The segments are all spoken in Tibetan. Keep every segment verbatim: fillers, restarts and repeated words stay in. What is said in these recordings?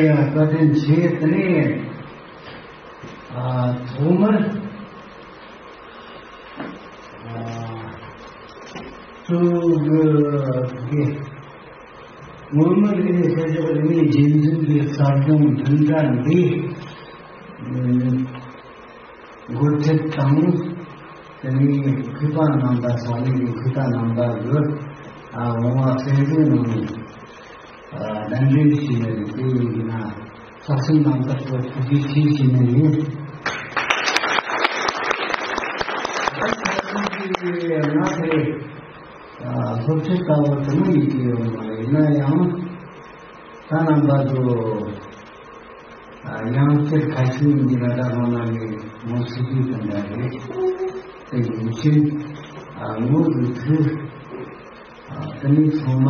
ཡང་བཀའ་དྲིན་ཆེ། དེ་ནས་ཨ་ཐོག་མར་ཨ་གཙོ་བོ་གི་སྔོན་མ་ལས་ནས་ཤར་ཕྱོགས་རིག་གནས་རྗེས་འཛིན་གྱི་གསར་སྦྱོང་བདུན་ཕྲག་འདི་འགོ་ཁྲིད་དང་། དེ་ནས་མཁས་པ་རྣམ་པ་ས་གནས་ཀྱི་མཁས་པ་རྣམ་པ་གིས་ཨ་འོང་བ་གསན་གཟིགས་གནང་ནས་ཨ་གདན་འདྲེན་ཞུས་ནས་དེ་ཡིན་ན་ས་སེམས་རྣམ་དག་གི་ཐུགས་རྗེ་ཆེ་ཞུས་ནས་ཡིན། ང་དེ་ཨ་སློབ་ཁྲིད་ལྟ་བུ་དེ་མོ་ཡིན་གྱི་ཡོད་མ་རེད། ཡིན་ན་ཡང་ད་རྣམ་པ་ཚོ་ཨ་ཡང་བསྐྱར་ཁ་ཤས་ཀྱི་ལ་དྭགས་སློབ་མ་ནས་ངོ་ཤེས་རྒྱུ་དེ་འདྲ་རེད། དེ་ཡིན་ཕྱིན་ཨ་ངོ་དུ་ཐུག་ཨ་དེ་ནས་ཚང་མ་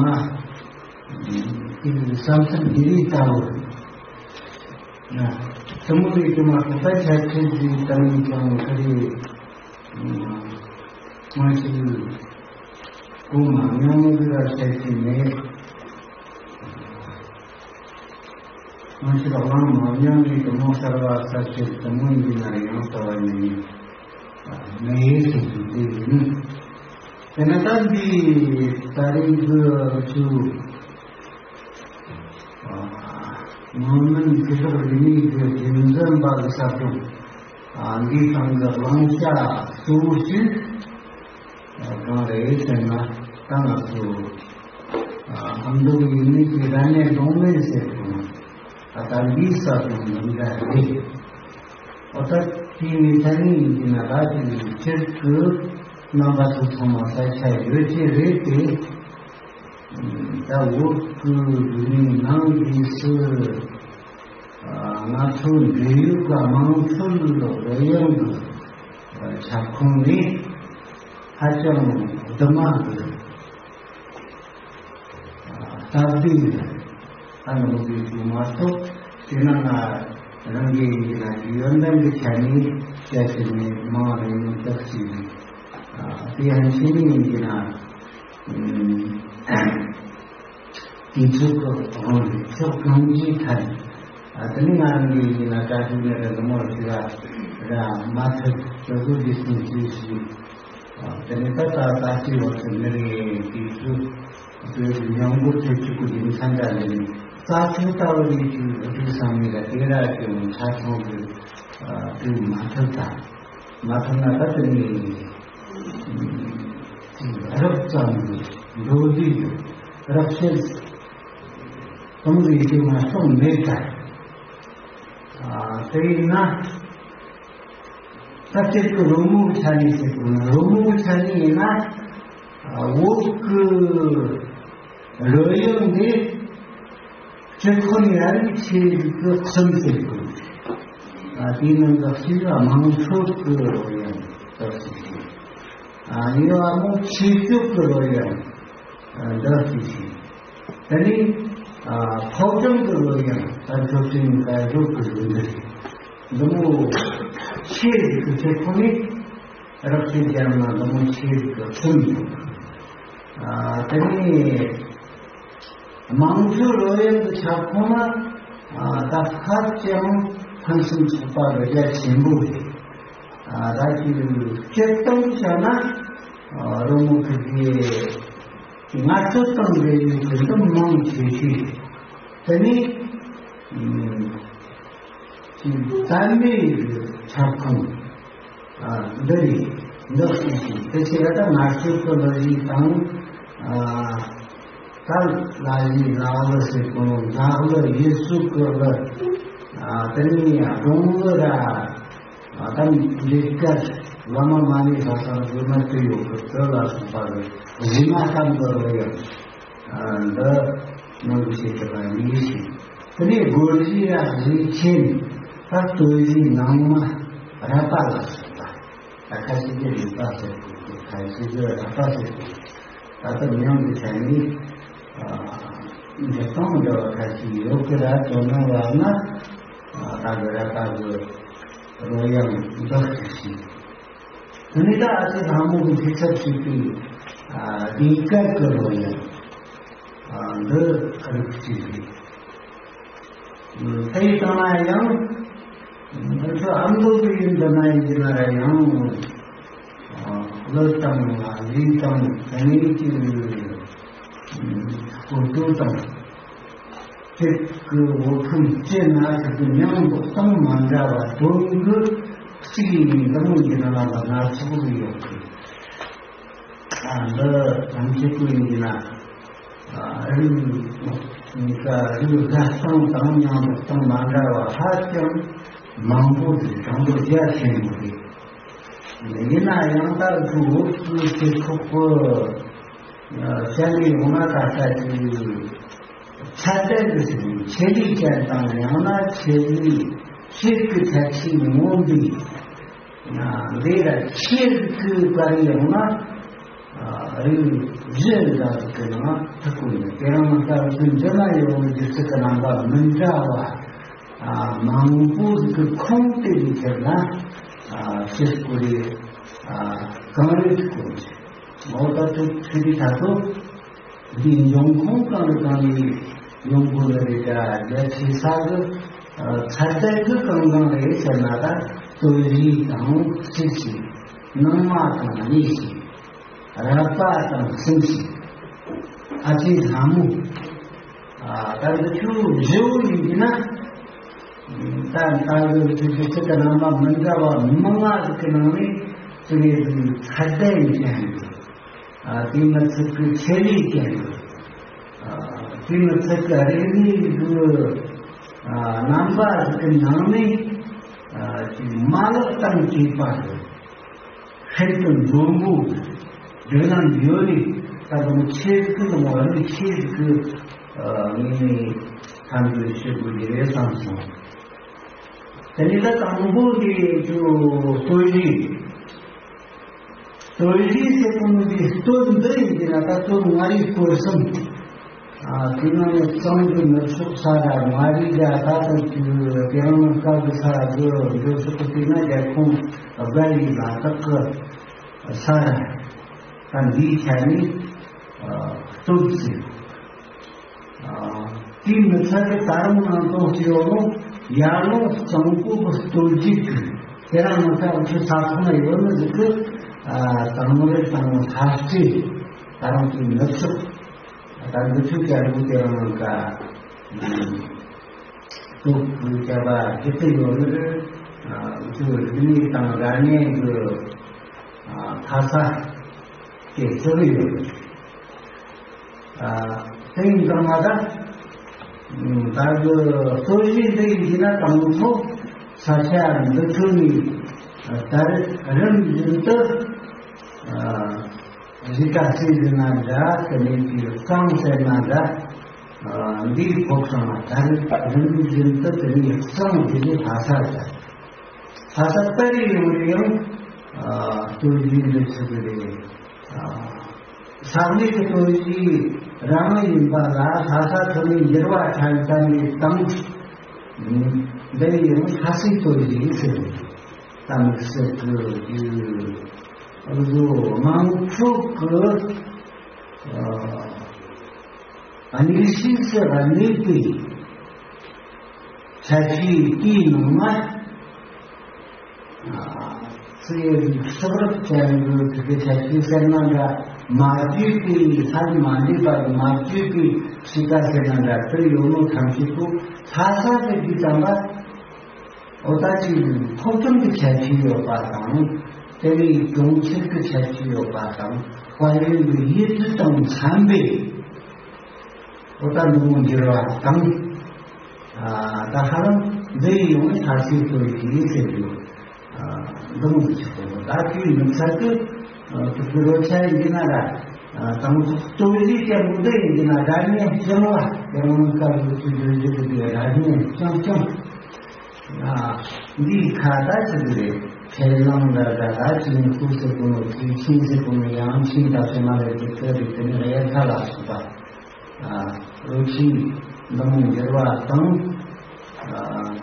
དེ་བསམ་ཚུལ་འདི་རིགས་ལྟ་བུ་ན་དེ་མོ་རེད་དེ་མ་གཏོགས་ད་ཆ་ཁྲིད་ཀྱི་གཏམ་ཀྱང་ཁ་རེད། སྔོན་ཆད་གོ་མ་མྱོང་གི་ར་བཤད་ཀྱི་མེད། སྔོན་ཆད་གླེང་མ་མྱོང་གི་དེ་མོ་གསར་བ་གསར་བཤད་དེ་མོ་ཡིན་ན་ཡང་ལྟ་བ་ནི་མེད་ཟེར་རྒྱུ་དེ་ཡིན། དེ་ནས་ད་འདི་ད་རེས་འདི་ཚུ་མོན་མོན་ཁེ་ཐོག་རིག་གནས་ཀྱི་རྒྱུན་འཛིན་པ་གི་ས་ཁུལ་འདིའི་སྟེང་གི་བླང་བྱ་གཙོ་བོ་ཞིག་གང་རེད་ཟེར་ན། ད་ང་ཚོ་ཨ་ཨ་མདོ་ཡིན་མིན་གྱི་ར་ནས་གདོང་ལེན་ཟེར་དགོས་ན་ད་ལྟ་འདིའི་ས་ཁུལ་འདི་འདྲ་རེད། འོ་ད་དེའི་མི་ཚང་མ་ཡིན་གྱི་ན་ད་དེ་ནི་སྤྱིར་དུ་རྣམ་པ་ཚོ་ཚང་མ་ས་ཆ་ཡོད་ཀྱི་རེད་དེ། ད་འོག་གི་ནང་གི་སུ་ང་ཚོ་འབྲེལ་ཡོད་ཀྱི་དམངས་ཁྲོད་རོལ་དབྱངས་ཀྱི་ཁྱབ་ཁོངས་ནི་ཧ་ཅང་གདུང་མ་གི་སྟབས་བདེ་ཡིན། ད་ནང་གི་རྒྱུ་མ་གཏོགས་དེ་ན་ང་རང་གི་ཡིན་གྱི་ན་ཡོན་ཏན་གྱི་ཆ་ནས་བཤད་ཀྱི་ནི་མང་རེད་མིན་སྟབས་ཀྱིས་དེ་ཡང་ཤེས་ནི་ཡིན་གྱི་ན། དེ་ཚོ་གི་དབང་གིས་ཕྱོགས་གང་ཅིའི་ཐད་ནས་ཨ་དེ་ནི་ང་རང་གི་ཡིན་ན་གྲ་སྒྲིག་ནས་ར་ནུ་མོར་ཞིག་ལ་ར་མ་ཐུབ་ཅོ་གོ་འདི་སུན་ཅི་ཞིག་ཨ་དེ་ནི་ད་ད་ད་ཅི་བར་དུ་མི་རིང་དེ་ཚོ་བོད་ཀྱི་ཉམས་མགོ་ཐེབས་ཅིག་གི་ཡིན་ས་འདྲ་ལས་ནི་རྩ་ཁྲིམས་ལྟ་བུ་རེད་ཅིག་འོ་དུ་བསམ་མི་ལ་དེ་ར་ཀྱང་ཆ་ཚང་གི་ཨ་དུ་མ་ཐུབ་ད། མ་ཐུབ་ན་ད་དེ་ནི་རབ་ཙམ་གྱི་འགྲོ་དུས་རབ་བཤད་གཏོང་དགོས་ཀྱི་མ་གཏོགས་མེད་ཀ། ཨ་དེ་ཡིན་ན་ད་སྤྱིར་གྱི་རོལ་མོའི་ཆ་ནས་ཟེར་དགོས་ན་རོལ་མོའི་ཆ་ནས་ཡིན་ན་ཨ་འོག་གི་རོལ་དབྱངས་འདི་སྤྱིར་ཁོ་ནི་ཡང་ཆེ་གི་གསུམ་ཟེར་དགོས། ཨ་དེའི་ནང་གི་གཅིག་དམངས་ཁྲོད་ཀྱི་རོལ་དབྱངས་དག་ཅིག་ཡིན། ཨ་ཡོད་ཨ་མོ་ཆོས་སྤྱོད་ཀྱི་རོལ་དབྱངས་དག་ཅིག་ཡིན། དེ་ནས་ཨ་ཕོ་བྲང་གི་རོལ་དབྱངས་ད་མཆོད་སྤྲིན་དགའ་སྐྱིད་ཀྱི་རོལ་དབྱངས་འདི་མོ་ཆེ་གི་ཆེ་ཁོ་ནི། རབ་བྱེད་ཀྱང་ན་འདི་མོ་ཆེ་གི་གསུམ་ཡོད། ཨ་དེ་ནས་དམངས་གཙོའི་རོལ་དབྱངས་ཀྱི་ཁྱབ་ཁོངས་ལ་ཨ་ད་ཧ་ཅང་ཕུན་སུམ་ཚོགས་པ་རེད། རྒྱ་ཆེན་པོ་རེད། ཨ་ད་ཅིག་སྤྱིར་བཏང་བྱས་ན་ཨ་རོལ་མོ་ཁུལ་གྱི་ངལ་རྩོལ་དང་འབྲེལ་བའི་དོན་དུ་མང་ཆེ་ཤོས་དེ་ནི་ཨ་ཅིག་རྩ་མེད་ཀྱི་ཁྱབ་ཁོངས། ཨ་འདི་རེད། འདི་ཞིག་ཞིག་དེ་ཕྱིར་ད་ང་ཚོའི་སྐུ་ལ་ཡིན་དང་ཨ་ད་ལ་ཡིན་ནག་ལི་ཟེར་གོ་ནོ་ནག་ལི་ཡུལ་སྲོལ་སྐོར་ལ་ཨ་དེ་ནས་སྒྲུང་ལི་ར་ཨ་ད་འདི་སྐད་བླ་མ་མ་ཎི་ལྷ་སར་བཞུགས་ན་དེ་ཡོད་གི་དེ་ལ་སོགས་པ་རེད། གཞི་མ་གཏམ་གི་རོལ་དབྱངས། ཨ་འདི་ནང་གི་ཆེད་དུ་ལ་ཡིན་ཞིང་། དེ་ནས་སྒོར་གཞས་ཡ་གཞས་ཆེན་ད་སྟོད་གཞས་ནང་མ་ར་པ་ལ་སོགས་པ། ད་ཁ་ཤས་ཀྱིས་རུས་པ་ཟེར་དགོས་ཀྱི། ཁ་ཤས་ཀྱིས་ར་པ་ཟེར་དགོས་ཀྱི། ད་ལྟ་མྱོང་གི་ཆ་ནས་ཨ་འདི་སྟོང་འདྲ་བ་ཁ་ཤས་ཡོད་ཀྱི་ར། དོ་སྣང་བ་ན་ཨ་ད་གི་ར་པ་གི་རོལ་དབྱངས་འདི་ཞིག་ཞིག་དེ་ནས་ད་ཨ་ཅེ་ལྷ་མོ་གི་འཐུས་ཚབ་བྱས་པའི་ཨ་ལྡིང་སྐད་ཀྱི་རོལ་དབྱངས་ཨ་འདི་རིགས་གཅིག་རེད། དེ་ཡི་སྟེང་ན་ཡང་། ང་ཚོ་ཨ་མདོ་གི་ཡུལ་འདི་ན་ཡིན་གྱི་ན་ར་ཡང་། ཨ། གླུ་དང་ལུས་དང་དེ་ནས་ཀྱི་སྐོར་བྲོ་དང་། གཅིག་གི་འོ་ཕུང་གཅིག་ན་ཞིག་གི་མྱང་འདོགས་སྟངས་མ་འདྲ་བ་དོན་གྱི་གཅིག་ཡིན་ནི་འདི་མོ་ཡིན་ན་ལ་ལ་སྣ་ཚོགས་རེ་ཡོད་གི། ཨ། འདི་ཐམས་ཅད་ཀུན་ཡིན་ན། ཨ། རིགས་གཉིས་ཀ་རིགས་དགའ་སྟངས་དང་མྱང་འདོགས་སྟངས་མ་འདྲ་བ་ཧ་ཅང་མང་པོ་ཞིག་གྲངས་འབོར་རྒྱ་ཆེན་པོ་རེད། ཡིན་ན་ཡང་ད་ལྟ་འུ་ཚོའི་སྤྱི་ཚོགས་ཀྱི་ཨ། བྱས་ནས་ཡོང་ན་ད་ལྟ་དེ་ཚད་ལྡན་གྱི་ཆེད་ལས་ཅན་དང་ཡང་ན་ཆེད་ལས་ཤེས་ཀྱི་ཚད་ཆེས་མངོན་པའི། ལས་ལ་ཆེས་ཀྱི་བཀར་ཡོང་ན། ཨ། རིགས་བཞི་འདྲ་ཟིག་གི་ནང་ཐུག་གོ་ནས། དེ་རིང་ད་ཚོད་འདི་ན་ཡོད་པའི་སྒྱུ་རྩལ་གྱི་རྣམ་པ་མི་འདྲ་བ། ཨ། མང་པོ་ཟིག་གི་ཁུངས་དེ་ལས་ཁྱེར་ན། ཨ། ཤེས་དགོས་རེད། ཨ། གང་རེད་ཐུག་གོ་ནས། འོ་ད་ཐུག་ཐུག་དུས་ད་ཚོ། འདིའི་འབྱུང་ཁུངས་གང་ལ་གང་ནས་ཡོང་དགོས་ནི་རེད། ད་རྒྱ་ཆེ་ས་གི། ཨ། ཚད་ལྡན་གྱི་གང་གང་རེད་ཟེར་ན། ད་རྩོད་གཞི་དང་གཅིག་ཞིག་ནང་མ་དང་གཉིས་ཤིག་རབ་པ་དང་གསུམ་ཞིག་ཨ་ཅེ་ལྷ་མོ། ཨ། ད་འདི་ཚོ་བཞི་བོ་ཡིན་གྱི་ན། ད་ད་འདི་ཚོ་སྒྱུ་རྩལ་གྱི་རྣམ་པ་མི་འདྲ་བ་མང་ང་ཟིག་གི་ནང་ནས་དེ་ནས་ཚད་ལྡན་ཡིན་ཀྱང་ཡིན། ཨ། དེ་མི་ཚད་ཀྱི་ཆེད་ལས་ཀྱང་ཡོད། ཨ། དེ་མི་ཚད་ཀྱི་རིག་གནས་ཀྱི། ཨ། རྣམ་པ་ཟིག་གི་ནང་ནས། ཨ། ཅིག་མ་ལག་དང་བཅས་པ་ཟིག་ཤིན་ཏུ་མགོན་པོ། བགྲོད་ལམ་ཡོད་ནས་ད་དུང་ཆེ་ཟིག་གི་ལོང་བ་ནི་ཆེ་ཟིག་གི། ཨ། ངས་ནི་ཐམས་ཅད་ཤེས་དགོས་ཀྱི་རེད་བསམ་སོང་། དེ་ནས་ད་དང་པོ་འདི་ཚོ་རྩོད་གཞི། རྩོད་གཞི་ཟེར་གོ་ནོ་འདི་རྩོད་འདི་ཡིན་གྱི་ན། ད་རྩོད་མངའ་རིས་སྐོར་གསུམ། ཨ། དེ་ནང་ནས་གཙང་གི་ནུབ་ཕྱོགས་ས་ར། མངའ་རིས་ར། ད་ལྟ་གི་དེ་རིང་སྐབས་ཀྱི་ས་ར་གི་འདི་ཕྱོགས་ཀྱི་དེ་ན་རྒྱལ་ཁོངས་དགའ་ཡི་ལ་དྭགས་ཀྱི་ས་ར། ད་འདིའི་ཆ་ནས། ཨ། རྩོད་ཟེར། ཨ། དེའི་མི་ཚད་ཀྱི་ད་རུང་ནང་དོན་ཞིག་ཡོད་ནོ། ཡར་ཀླུང་གཙང་པོ་གི་སྟོད་རྒྱུད་ཀྱི། དེ་རིང་ང་ཚོ་འུ་ཚོའི་ས་ཁོངས་ལ་ཡོད་ནི་ཟིག་གི། ཨ། གཙང་རི་དང་ལྷ་རྩེ། ད་རུང་དེའི་ནུབ་ཕྱོགས། ད་འདི་ཚོའི་རྒྱལ་པོ་དེ་རིང་ང་ཚོ་སྟོད་ཀྱི་རྒྱལ་པོ་བརྒྱུད་དེ་ཡོད་ནི། ཨ། འུ་ཚོའི་རིག་གནས་དང་སྒྲ་སྙན་གྱི། ཨ། ཕ་ས་དེ་ཚོ་ཡོད། ཨ། དེ་ཡིན་ཙང་མ་ད། ད་གི་རྩོད་གཞི་འདི་ཡིན་གྱི་ན་དང་ཐོག་ས་ཆ་འདི་ཚོ་ནས་ད་རིམ་བཞིན་དུ། ཨ། གཞིས་ཀ་རྩེ་ཟེར་ན་འདྲ། དེ་ནས་དེའི་གཙང་ཟེར་ན་འདྲ། ཨ། འདིའི་ཕོགས་སོང་ན་ད་རིམ་བཞིན་དུ་དེ་ནས་གཙང་དེ་ནས་ལྷ་ས་ཟེར། ལྷ་ས་ད་རེས་ཡོང་རེ་ཡང་། ཨ། རྩོད་གཞི་འདི་ཚོ་གི་རེད། ས་གནས་ཀྱི་རྩོད་གཞི་རང་ཡིན་པ་ལ་ལྷ་ས་ཁུལ་ནས་འགྱུར་བ་ཕྲན་ཙམ་ནས་བཏང་། འདི་ཡང་ལྷ་སའི་རྩོད་གཞི་ཟེར། ད་དམིགས་བསལ་གྱི་རྒྱུ་བཟོ་མང་ཚོགས་ཀྱི། ཨ། དམིགས་བསལ་གྱི་གནས་པའི་ཁྱད་ཆོས་དེའི་ནང་ན། ཚེ་ཡི་གསུང་རབ་ཅན་གྱི་དེ་གའི་ཁྱད་ཆོས་ཟེར་ན་འདྲ། མ་བརྗོད་པའི་ས་མ་འདས་པ་མ་བརྗོད་པའི་གཤིས་ཀ་ཟེར་ན་འདྲ། དེ་ཡོད་ནོ་ཐམས་ཅད་པོ་ལྷ་ས་ཟེར་དུས་ཙམ་པ། འོ་ད་ཅིག་ཕོ་བྲང་གི་ཁྱད་ཆོས་ཡོད་པ་དང་། དེ་ནས་གྲོང་ཁྱེར་གྱི་ཁྱད་ཆོས་ཡོད་པ་དང་། དཔལ་ཡོན་གྱི་ཡིད་དུ་དང་འཚམ་པའི། འོ་ད་འདི་མོ་འགྱུར་བ་དང་། ཨ། ད་ཧ་ལམ་འདི་ཡི་ཡོང་ནས་ལྷ་སའི་རྩོད་གཞི་ཟེར་རྒྱུ། ཨ། འདི་མོ་ཟིག་ཆགས་པ། ད་དེའི་མི་ཚད་དུ། ཨ། དེ་གི་རོ་ཆ་ཡིན་གྱི་ན་ར། ཨ། དང་ཐོག་རྩོད་གཞི་ཅན་པོ་འདི་ཡིན་གྱི་ན་སྒྲ་སྙན་རྐྱང་བ། དེ་རིང་སྐབས་སུ་ཚུལ་བརྗོད་བཞིན་དུ་དེ་སྒྲ་སྙན་རྐྱང་རྐྱང་། ཨ། འདིའི་ཁ་ད་ཆི་ཟིག་རེད། ཁས་བླངས་འདྲ་འདྲ། ད་ཅིང་ཧུ་ཟེར་གོ་ནོ། ཐེག་ཆེན་ཟེར་གོ་ནོ། ཡང་ཆེན་ད་ཚོད་མ་རེད། དེ་ཚོ་རེད། དེ་ནི་དབྱར་ཁ་ལ་སོགས་པ། ཨ། རོ་ཆེན་འདི་མོ་འགྱུར་བ་དང་། ཨ།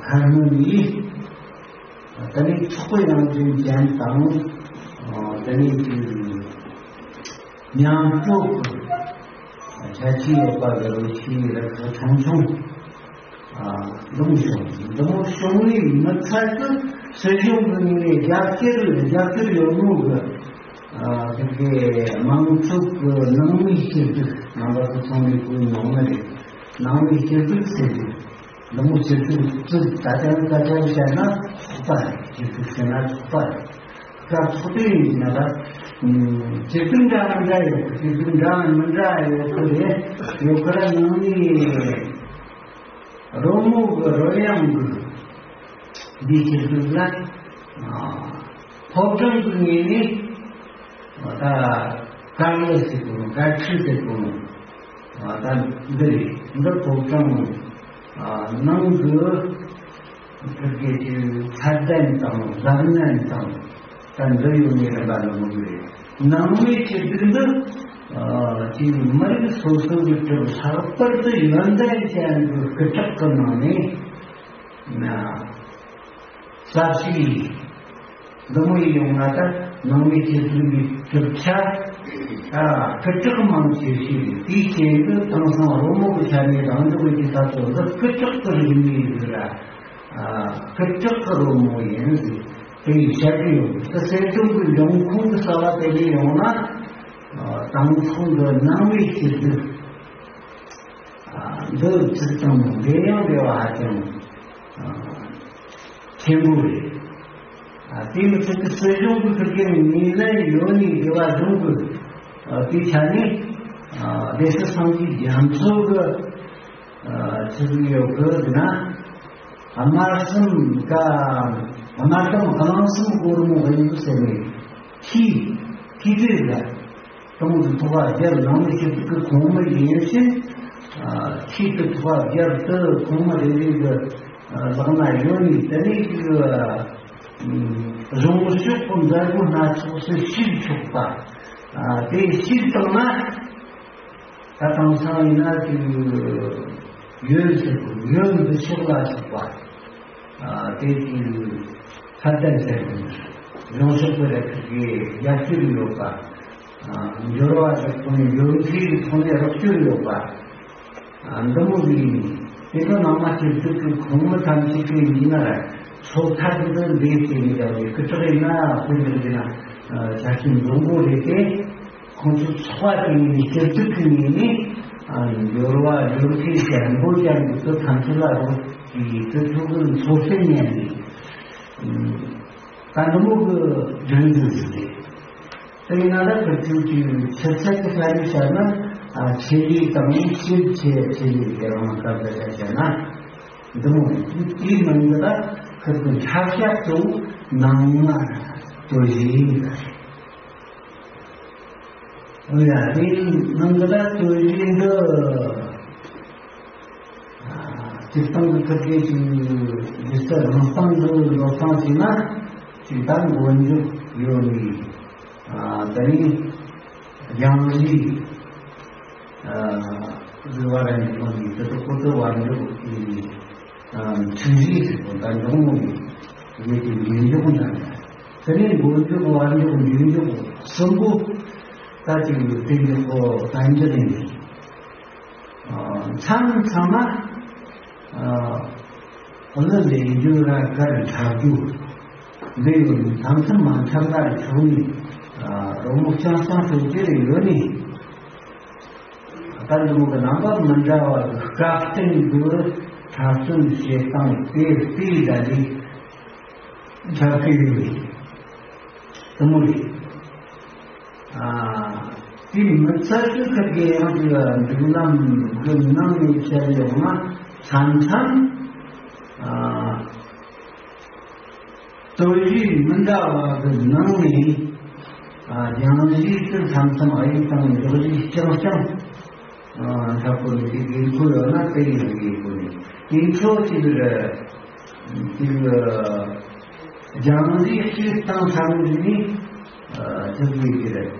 ཧར་མོ་ནི། དེ་ནས་ཚོགས་པའི་རང་བཞིན་ཅན་དང་། ཨ། དེ་ནས་ཀྱི་མཉམ་སྤྱོད་ཀྱི་ ཆ་ཆེ་ཡོད་པ་གི་རོ་ཆེ་ར་ཁ་ཆུང་ཆུང་། ཨ། འདི་མོ་བྱུང་། འདི་མོ་བྱུང་ནས་མི་ཚད་དུ་སྲིད་གཞུང་གི་ངོས་ནས་རྒྱབ་སྐྱོར་རྒྱབ་སྐྱོར་ཡོད་མོ་གི། ཨ། དེ་གའི་མང་ཚོགས་ཀྱི་ནང་མིའི་སྐྱིད་སྡུག་རྣམ་པ་ཚོ་ཚང་མས་གོ་མྱོང་ནི་རེད། ནང་མིའི་སྐྱིད་སྡུག་ཟེར་དུས། འདི་མོ་སྤྱི་ཚོགས་ཚོས་ད་ལྟ་ད་ལྟ་བཤད་ན་ཚོགས་པ་རེད། སྤྱི་ཚོགས་ཟེར་ན་ཚོགས་པ་རེད། སྐབས་ཚོགས་པའི་ཡིན་ན་ད་སྤྱི་ཚོགས་འདྲ་མི་འདྲ་ཡོད་གི། སྤྱི་ཚོགས་འདྲ་མི་འདྲ་ཡོད་གི་རེད། ཡོད་གི་ར་ནང་ནས་རོལ་མོ་གི་རོལ་དབྱངས་གི་འདི་སྤྱི་ཚོགས་ལ་ཕོ་བྲང་གི་ངོས་ནས། ད་དཀའ་ངལ་ཟེར་དགོས་ནོ། དཀའ་ཁག་ཟེར་དགོས་ནོ། ད་འདི་རེད། འདི་ཕོ་བྲང་ནང་གི་ཕྲུ་གུ་ཚད་ལྡན་དང་གཟབ་ནན་དང་། ད་འདི་ཡོད་ནི་རིམ་པ་ནང་གི་རེད། ནང་མིའི་སྐྱིད་སྡུག་འདི་ཅིག་མི་རིགས་སོ་སོ་གི་གྲུབ། ལྷག་པར་དུ་ཡོན་ཏན་ཅན་གྱི་སྐུ་དྲག་གི་ནང་ནས་ན། གསར་ཞིག་འདི་མོ་ཡིན་ཡོང་ན། ད་ནང་མི་ཁྱེད་ཚོའི་གྲུབ་ཆ་ད་སྐུ་དྲག་མང་ཆེ་ཞིག་རེད། དེའི་རྐྱེན་གྱིས་དེང་སང་རོལ་མོ་གི་ཆ་ནས་རང་ལུགས་ཀྱི་ས་ཚོ་འདི་སྐུ་དྲག་གི་རིག་གནས་ཡིན་ར། སྐུ་དྲག་གི་རོལ་མོ་ཡིན་ཟེར་དེ་ཡིས་བཤད་ཀྱི་ཡོད། ད་སེམས་ཁྲིམས་ཀྱི་འབྱུང་ཁུངས་ཀྱི་ས་ལ་དེ་ལས་ཡོང་ན། དེང་སང་གི་ནང་མི་ཁྱེད་ཚོས། འདི་ཚིག་དང་འབྲེལ་ཡང་འབྲེལ་བ་ཧ་ཅང་ཆེན་པོ་རེད། དེ་མི་ཚད་དུ་སྲིད་གཞུང་གི་ཁུར་གི་ངོས་ལེན་ཡོད་ནི་འབྲེལ་བ་བཟུང་དགོས། དེའི་ཆ་ནས་སྡེ་སྲིད་སངས་རྒྱས་རྒྱ་མཚོ་གི་ཚིག་ཡོད་གི་ན། དམར་གསུམ་ཀ་དམར་གཏམ་གླང་གསུམ་སྒོར་མོ་གཡུག་ཟེར་ནས་ཁྱི་ཁྱི་དེ་ལ། དང་དུ་ཐོག་བརྒྱབ། ནང་མི་ཞིག་གི་ཁོངས་མི་ཡིན་ཕྱིན། ཁྱི་དུ་ཐོག་བརྒྱབ་དུ་ཁོངས་མི་རེ་རེ་གི་ལག་ན་ཡོད་ནི་དེ་ནས་ཀྱི་གཞུང་ཕྱོགས་ཀྱི་མཛད་སྒོ་སྣ་ཚོགས་སུ་ཞུགས་ཆོག་པ། དེ་ཞུགས་བཏང་ན། ད་དེང་སང་ཡིན་ན་ཀྱི་ཡོན་ཟེར་དགོས། ཡོན་འདི་ཕྱོགས་ལ་ཆགས་པ། དེ་ཀྱི་ཚད་ལྡན་ཟེར་དགོས། གཞུང་ཕྱོགས་ཀྱི་རེ་ཁག་གི་རྒྱབ་སྐྱོར་ཡོད་པ། འབྱོར་བ་ཟེར་དགོས་ནས་འབྱོར་འཕེལ་གྱི་ཐོག་ནས་རོགས་སྐྱོར་ཡོད་པ། འདི་མོ་ཟིག་ཡིན། དེ་ནི་ནང་མ་སྤྱི་ཚོགས་ཀྱི་ཁོངས་མི་ཐམས་ཅད་ཀྱི་ཡིན་ན་ར། ཚོགས་ཐད་འདི་འདི་བྱས་ནས་ཀྱང་སྐུ་དྲག་ཡིན་ན་དཔོན་འཇོག་ཡིན་ན་ཆ་རྐྱེན་འཛོམས་པོ་རེད་དེ། ཁོང་ཚོ་ཚོགས་པ་དེ་ངོས་ནས་སྤྱི་ཚོགས་ཀྱི་ངོས་ནས་འབྱོར་བ་འབྱོར་འཕེལ་ཞན་པོ་ཅན་གྱི་དུ་ཐམས་ཅད་ལ་རོགས་ཀྱིས་སྤྱི་ཚོགས་ཀྱི་འཚོ་སེམས་ཉན་ནས། ད་འདི་མོ་གི་རྒྱུན་འཛིན་ཟིན་རེད། དེ་ཡིན་ན་ད་ཁུར་ཚོས་ཀྱི་ཆུ་ཚད་ཀྱི་ས་ཡིག་བཤད་ན། ཆེད་ལས་དང་ཕྱིར་ཆེད་ཆེད་ལས་དེ་རང་སྐབས་ལ་བཤད་ན། འདི་མོ་དེའི་ནང་གི་ད་ཁུར་ཚོ་ཆ་བཞག་གཙོ་བོ་ནང་མ་སྟོད་གཞས་ཡིན་པ་རེད། འོ་ཡ། དེའི་ནང་གི་ད་སྟོད་གཞས་འདི། སྤྱིར་བཏང་གི་ཁུར་གེ་ཅིག་འདི་ལྟར་རང་སྟེང་གི་བློ་བཟང་ཞིག་ན་ཅིག་ད་མགོ་མཇུག་ཡོད་ནི། དེ་ནས་རྒྱང་རིང་བར་འཇུག་ནི་དེ་ཚོ་ཁོ་ཚོ་བར་འཇུག་ནི་ཚིག་རིས་ཟེར་གོ་ད་འབྱུང་ནི་ཡོད་ཀྱི་མགོ་མཇུག་ན། དེ་ནས་མགོ་མཇུག་བར་འཇུག་མཇུག་མཇུག་གསུམ་པོ་ད་ཅིག་ཡོད་དེ་འཇུག་གོ་ད་འཇུག་ནི། མཚམས་མཚམས་ལ་ལས་རྒྱུ་ར་དཀར་འཁྲབ་རྒྱུ་འདི་ཡོད་ནི། མཚམས་མཚམས་མ་འཁྲབ་ན་ཆོག་ནི། རོལ་མོ་རྐྱང་རྐྱང་ཤོད་ཀྱི་རེ་ཡོད་ནི། ད་འདི་མོ་གི་རྣམ་པ་མི་འདྲ་བ་གི་སྐབས་བསྟུན་གྱི་འཁྲབ་སྟོན་བྱེད་སྟངས་དེ་དེའི་ད་ལི་འཁྲབ་ཀྱི་ཡོད་རེད། དེ་མོ་རེད། དེ་མི་ཚད་ཀྱི་ཁ་གི་ཡང་གི་མདུན་ལམ་གི་ནང་ནས་བཤད་ཡོང་ན་མཚམས་མཚམས་སྟོད་གཞས་མི་འདྲ་བ་གི་ནང་ནས་རྒྱང་གཞས་དེ་མཚམས་མཚམས་ཨ་ཡིག་དང་འཇོག་གཞས་རྐྱང་རྐྱང་འཁྲབ་དགོས་ནས་དེ་དགོས་མཁོ་ཡོད་ན་དེ་ཡིན་དགོས་ནས་དེ་ཚོ་ཅིག་རེད། དེ་རྒྱང་རིང་གཅིག་བཏང་ཚར་ནས་ཨ་ཅིག་ཡོད་ཀྱི་རེད།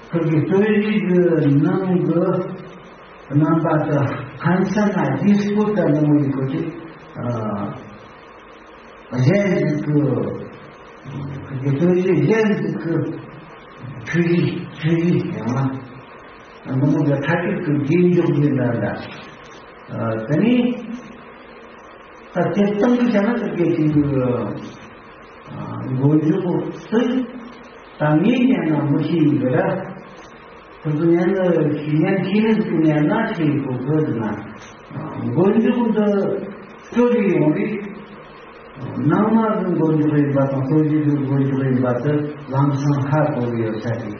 ཁོ་གི་སྟོད་གཞས་ཀྱི་ནང་གི་རྣམ་པ་དེ་ཕན་ཚུན་ལ་རྗེས་སྤོ་ལྟ་ནི་མོ་ཡི་ཁོ་ཅིག་གཞན་ཞིག་གི་ཁོ་གི་སྟོད་གཞས་གཞན་ཞིག་གི་ཁོ་གི་ཆོས་བཞི་ཡང་ན་འདི་མོ་གི་མཐའ་དཔྱོད་ཀྱི་རྗེས་འཇུག་གི་འདྲ་འདྲ། ཨ་དེ་ནས་ད་དེ་སྟེང་གི་བྱ་ན་ཚིག་གི་ཅིག་མགོ་མཇུག་སུ་ད་ངས་ཉན་ན་མི་ཤེས་ཡིན་གི་ར། ཁོ་ཚོ་ཉན་ནི་ཉན་ཤེས་ནི་ཟིག་ཉན་ན་ཤེས་ཡིན་གོ་གི་ཟེར་ན། མགོ་མཇུག་འདི་སྤྲོད་ཡོང་རེད། ནང་མ་གི་མགོ་མཇུག་ཡིན་པ་དང་སོ་བཞི་གི་མགོ་མཇུག་ཡིན་པ་དེ་ལམ་སང་ཧ་གོ་གི་ཡོད་ས་རེད།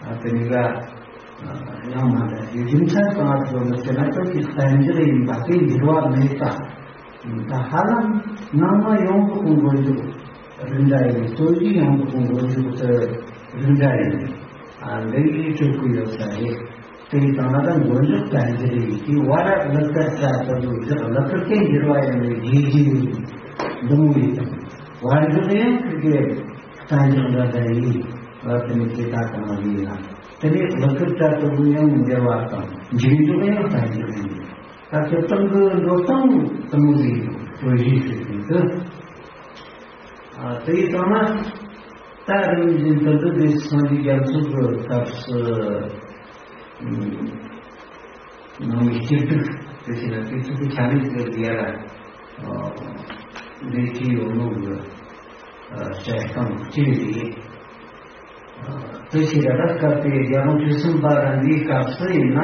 ཨ་དེ་ནི་ག་ཡང་མ་འདྲ་ཞིག་རྒྱུ་མཚན་གང་ལ་ཐུག་ལ་ཟེར་ན་སྟོབས་ཀྱི་གཏན་འཇགས་ཡིན་པ་དེ་འགྱུར་བ་མེད་པ། ད་ཧ་ལམ་ནང་མ་ཡོངས་སུ་མགོ་མཇུག་རིགས་འདྲ་ཡིན། སོ་བཞི་ཡོངས་སུ་མགོ་མཇུག་དེ་རིགས་འདྲ་ཡིན། ཨ་འདི་ཡིས་སྤྲོད་ཀྱི་ཡོད་ས་རེད། དེ་ཡི་སྟེང་ལ་ད་མགོ་མཇུག་གཏན་འཇགས་ཡིན་གྱི་བར་ལུ་གར་ཆ་ཚ་ཚུ་བཞག་ལུ་གར་དེ་འགྱུར་བ་ཡང་མེད་རྗེས་རྗེས་ཡིན། འདི་མོ་ཡིན། བར་མཇུག་ཡང་ཁི་གེ་གཏན་འཇགས་འདྲ་འདྲ་ཡིན། ལ་དེ་ནི་ཇི་ལྟ་གང་ལ་ཡིན་ན། དེ་ནི་ལུ་གར་ཆ་ཚུ་ཡང་འགྱུར་བ་དང་འཇིག་འཇུག་ཡང་གཏན་འཇགས་ཡིན། ད་ཁྱོད་ཏང་གི་འགྲོ་སྟངས་དེ་མོ་ཟིག་ཡོད་རེད་ཟེར་གྱི་འདུག་ཨ་དེ་ཡི་སྟེང་ན་ད་རིམ་བཞིན་དུ་འདི་དེ་སངས་རྒྱས་རྒྱ་མཚོ་གི་སྐབས་སུ་ནང་མི་སྐྱིད་སྡུག་དེ་བྱས་ན་དེ་ཚོ་གི་ཆ་ནས་ཟེར་གི་ཡ་ར་འདི་ཅི་ཡོད་ནོ་གི་བཤད་སྟངས་གཅིག་རེད། དེ་ཕྱིར་ར་སྐབས་དེ་རྒྱལ་དབང་བཅུ་གསུམ་པ་ར་འདིའི་སྐབས་སུ་ཡིན་ན་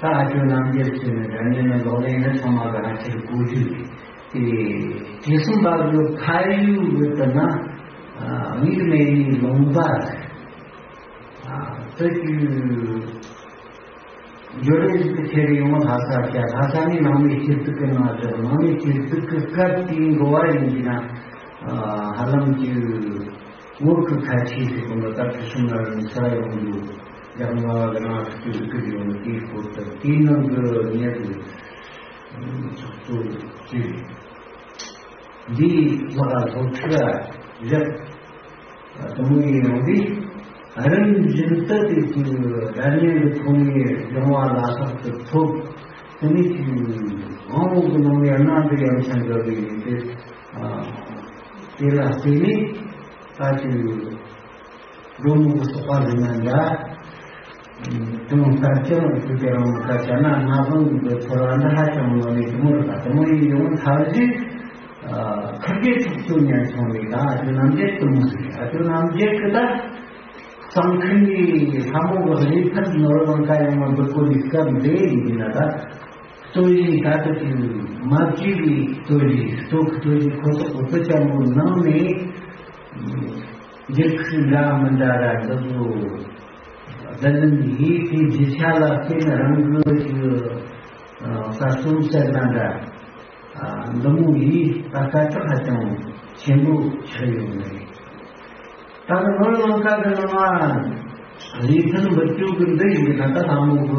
ད་ཨ་ཇོ་རྣམ་རྒྱལ་ཚོས་ནི་སྒྲ་སྙན་ནི་ལག་ལེན་ནི་ཚང་མ་ག་རང་ཁྱེར་གོ་རྒྱུ་རེད། དེ་བཅུ་གསུམ་པ་གི་ཕ་ཡུལ་གི་དུ་ན་དམིགས་མེད་ནི་ལུང་པ་རེད། དེ་དུས་འབྱོར་རེ་ཟིག་གི་ཁྱེར་ཡོང་ལྷ་ས་བྱ། ལྷ་ས་ནི་ནང་མི་སྐྱིད་སྡུག་གི་ནང་ཟེར། ནང་མི་སྐྱིད་སྡུག་གི་སྐབས་དེའི་འགོ་བ་ཡིན་གྱི་ན་ཧ་ལམ་གྱི་བོད་ཀྱི་ཁ་ཆེ་ཟེར་གོ་ནོ་ད་ཕུ་སུམ་ལ་རིང་ས་ཡོང་རྒྱུ་ཡག་ང་བ་གི་ནང་ཐུག་རྒྱུ་ཟིག་གི་ཡོང་དེའི་སྐོར་དུ་དེའི་ནང་གི་ཉེ་དུ་ཚོགས་གཙོ་གཅིག་འདིའི་ལག་ལ་སློབ་ཁྲིད་བཞག་དེ་མོ་ཡིན་ཡང་དེ་རིམ་བཞིན་དུ་དེ་ཚོའི་སྒྲ་སྙན་གྱི་ཐོག་ནས་སྦྱོང་བ་ལ་སོགས་ཀྱི་ཐོབ། དེ་ནས་ཀྱི་དབང་པོ་གི་ནང་ནས་རྣམ་པའི་ཡང་ཆ་འགྲོ་བའི་ཡིན་ཏེ། དེ་ལ་བརྟེན་ནས་ད་ཀྱི་སྒྲོལ་མ་གི་སོགས་པ་ལ་ན་འདྲ། དེ་མོ་ལྟར་ཀྱང་དེ་དེ་རང་ལ་བྱ་ན་སྔ་དབང་གི་ཚོར་བ་འདི་ཧ་ཅང་མང་ནས་དེ་མོ་རེད་པ། དེ་མོ་ཡིན་ཡང་ཐབས་ཤེས་ཁ་སྐད་ཐུག་ཚུལ་ཉན་སོང་ནས་ད་ཨ་ཅོ་རྣམ་རྒྱལ་དེ་མོ་ཟིག་ཨ་ཅོ་རྣམ་རྒྱལ་གི་ད་གཙང་ཁུལ་ནས་ལྷ་མོ་གི་རི་ཐར་ནོར་ལང་ཀ་ཡོང་བ་འདུག་གོ་ནི་སྐབས་འདི་ཡིན་ན་ད། ལྟོས་གཞི་ད་ལྟ་དུས་མ་བཅོས་པའི་ལྟོས་གཞི་ལྟོ་གི་ལྟོས་གཞི་ཁོ་ཐག་གོ་ཚོད་ཅན་པོ་ནང་ནས་འགྱུར་ཁུག་འདྲ་མི་འདྲ་ར་འདི་ཚོ་བསྡུ་ལེན་ཡིས་དེའི་རྒྱུ་ཆ་ལ་བརྟེན་རང་གི་ཞིག་གསར་རྩོམ་གསར་རྣམ་འདྲ་འདི་མོ་ཡིས་ད་སྐད་གྲགས་ཧ་ཅང་ཆེན་པོ་ཆགས་ཡོད་ནི་རེད། ད་ནི་ནོར་ལང་ཀ་གི་ནང་ལ་ལི་ཐན་འབུད་རྒྱུ་གི་འདི་ཡིན་གྱི་ན་ད་ལྷ་མོ་གི་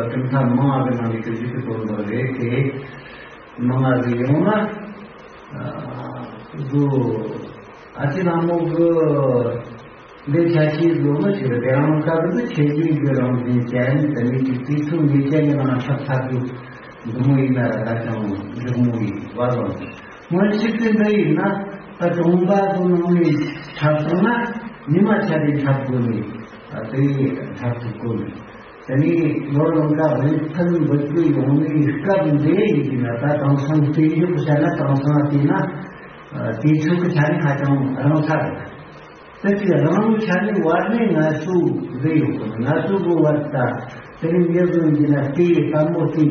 གྲུབ་མཐའ་མང་བ་གི་ནང་ནས་གྲུབ་རྒྱུ་གི་དོན་དག་རེད་དེ། མང་བ་གི་ཡོང་ན་གཟོ་ཨ་ཅེ་ལྷ་མོ་གི་འདི་ཆ་ཤས་གཟོ་མི་ཞིག་རེད། དེ་རང་ལ་ཀ་གི་འདི་ཆེ་ཤོས་ཀྱི་རང་བཞིན་ཅན་དེ་ནས་ཀྱི་དུས་ཚོད་ངེས་ཅན་གྱི་ནང་ཆགས་ཚར་རྒྱུ། འདི་མོ་ཡིན་ན་ར་ད་ཅང་འཇོག་མོ་ཡིན་བ་ལོ། སྔོན་ཆད་དེ་འདི་ཡིན་ན་ད་གྲོང་པ་ཚོ་ནང་ནས་འཁྲབ་སོང་ན་ཉི་མ་ཆ་དེ་འཁྲབ་དགོས་ནི་ཨ་དེ་ཡིས་འཁྲབ་ཐུབ་དགོས་ནི། དེ་ནས་ནོར་ལང་ཀ་ལི་ཐན་འབུད་རྒྱུ་ཡོང་ནི་སྐབས་འདི་ཡིན་གྱི་ན་ད་དེང་སང་བསྟན་བཅོས་བྱས་ན་དེང་སང་བལྟས་ན་དུས་ཚོད་ཀྱི་ཆ་ནས་ཧ་ཅང་རིང་ཚར་རེད། དེ་དུས་རང་ལུགས་ཆ་ནས་བར་གནས་ངལ་གསོ་རེ་ཡོད་དགོས། ངལ་གསོ་གི་བར་ད་དེ་རིང་ཉེ་བཟོ་ཡིན་ན་དེ་ཡི་དམ་པོ་དེ་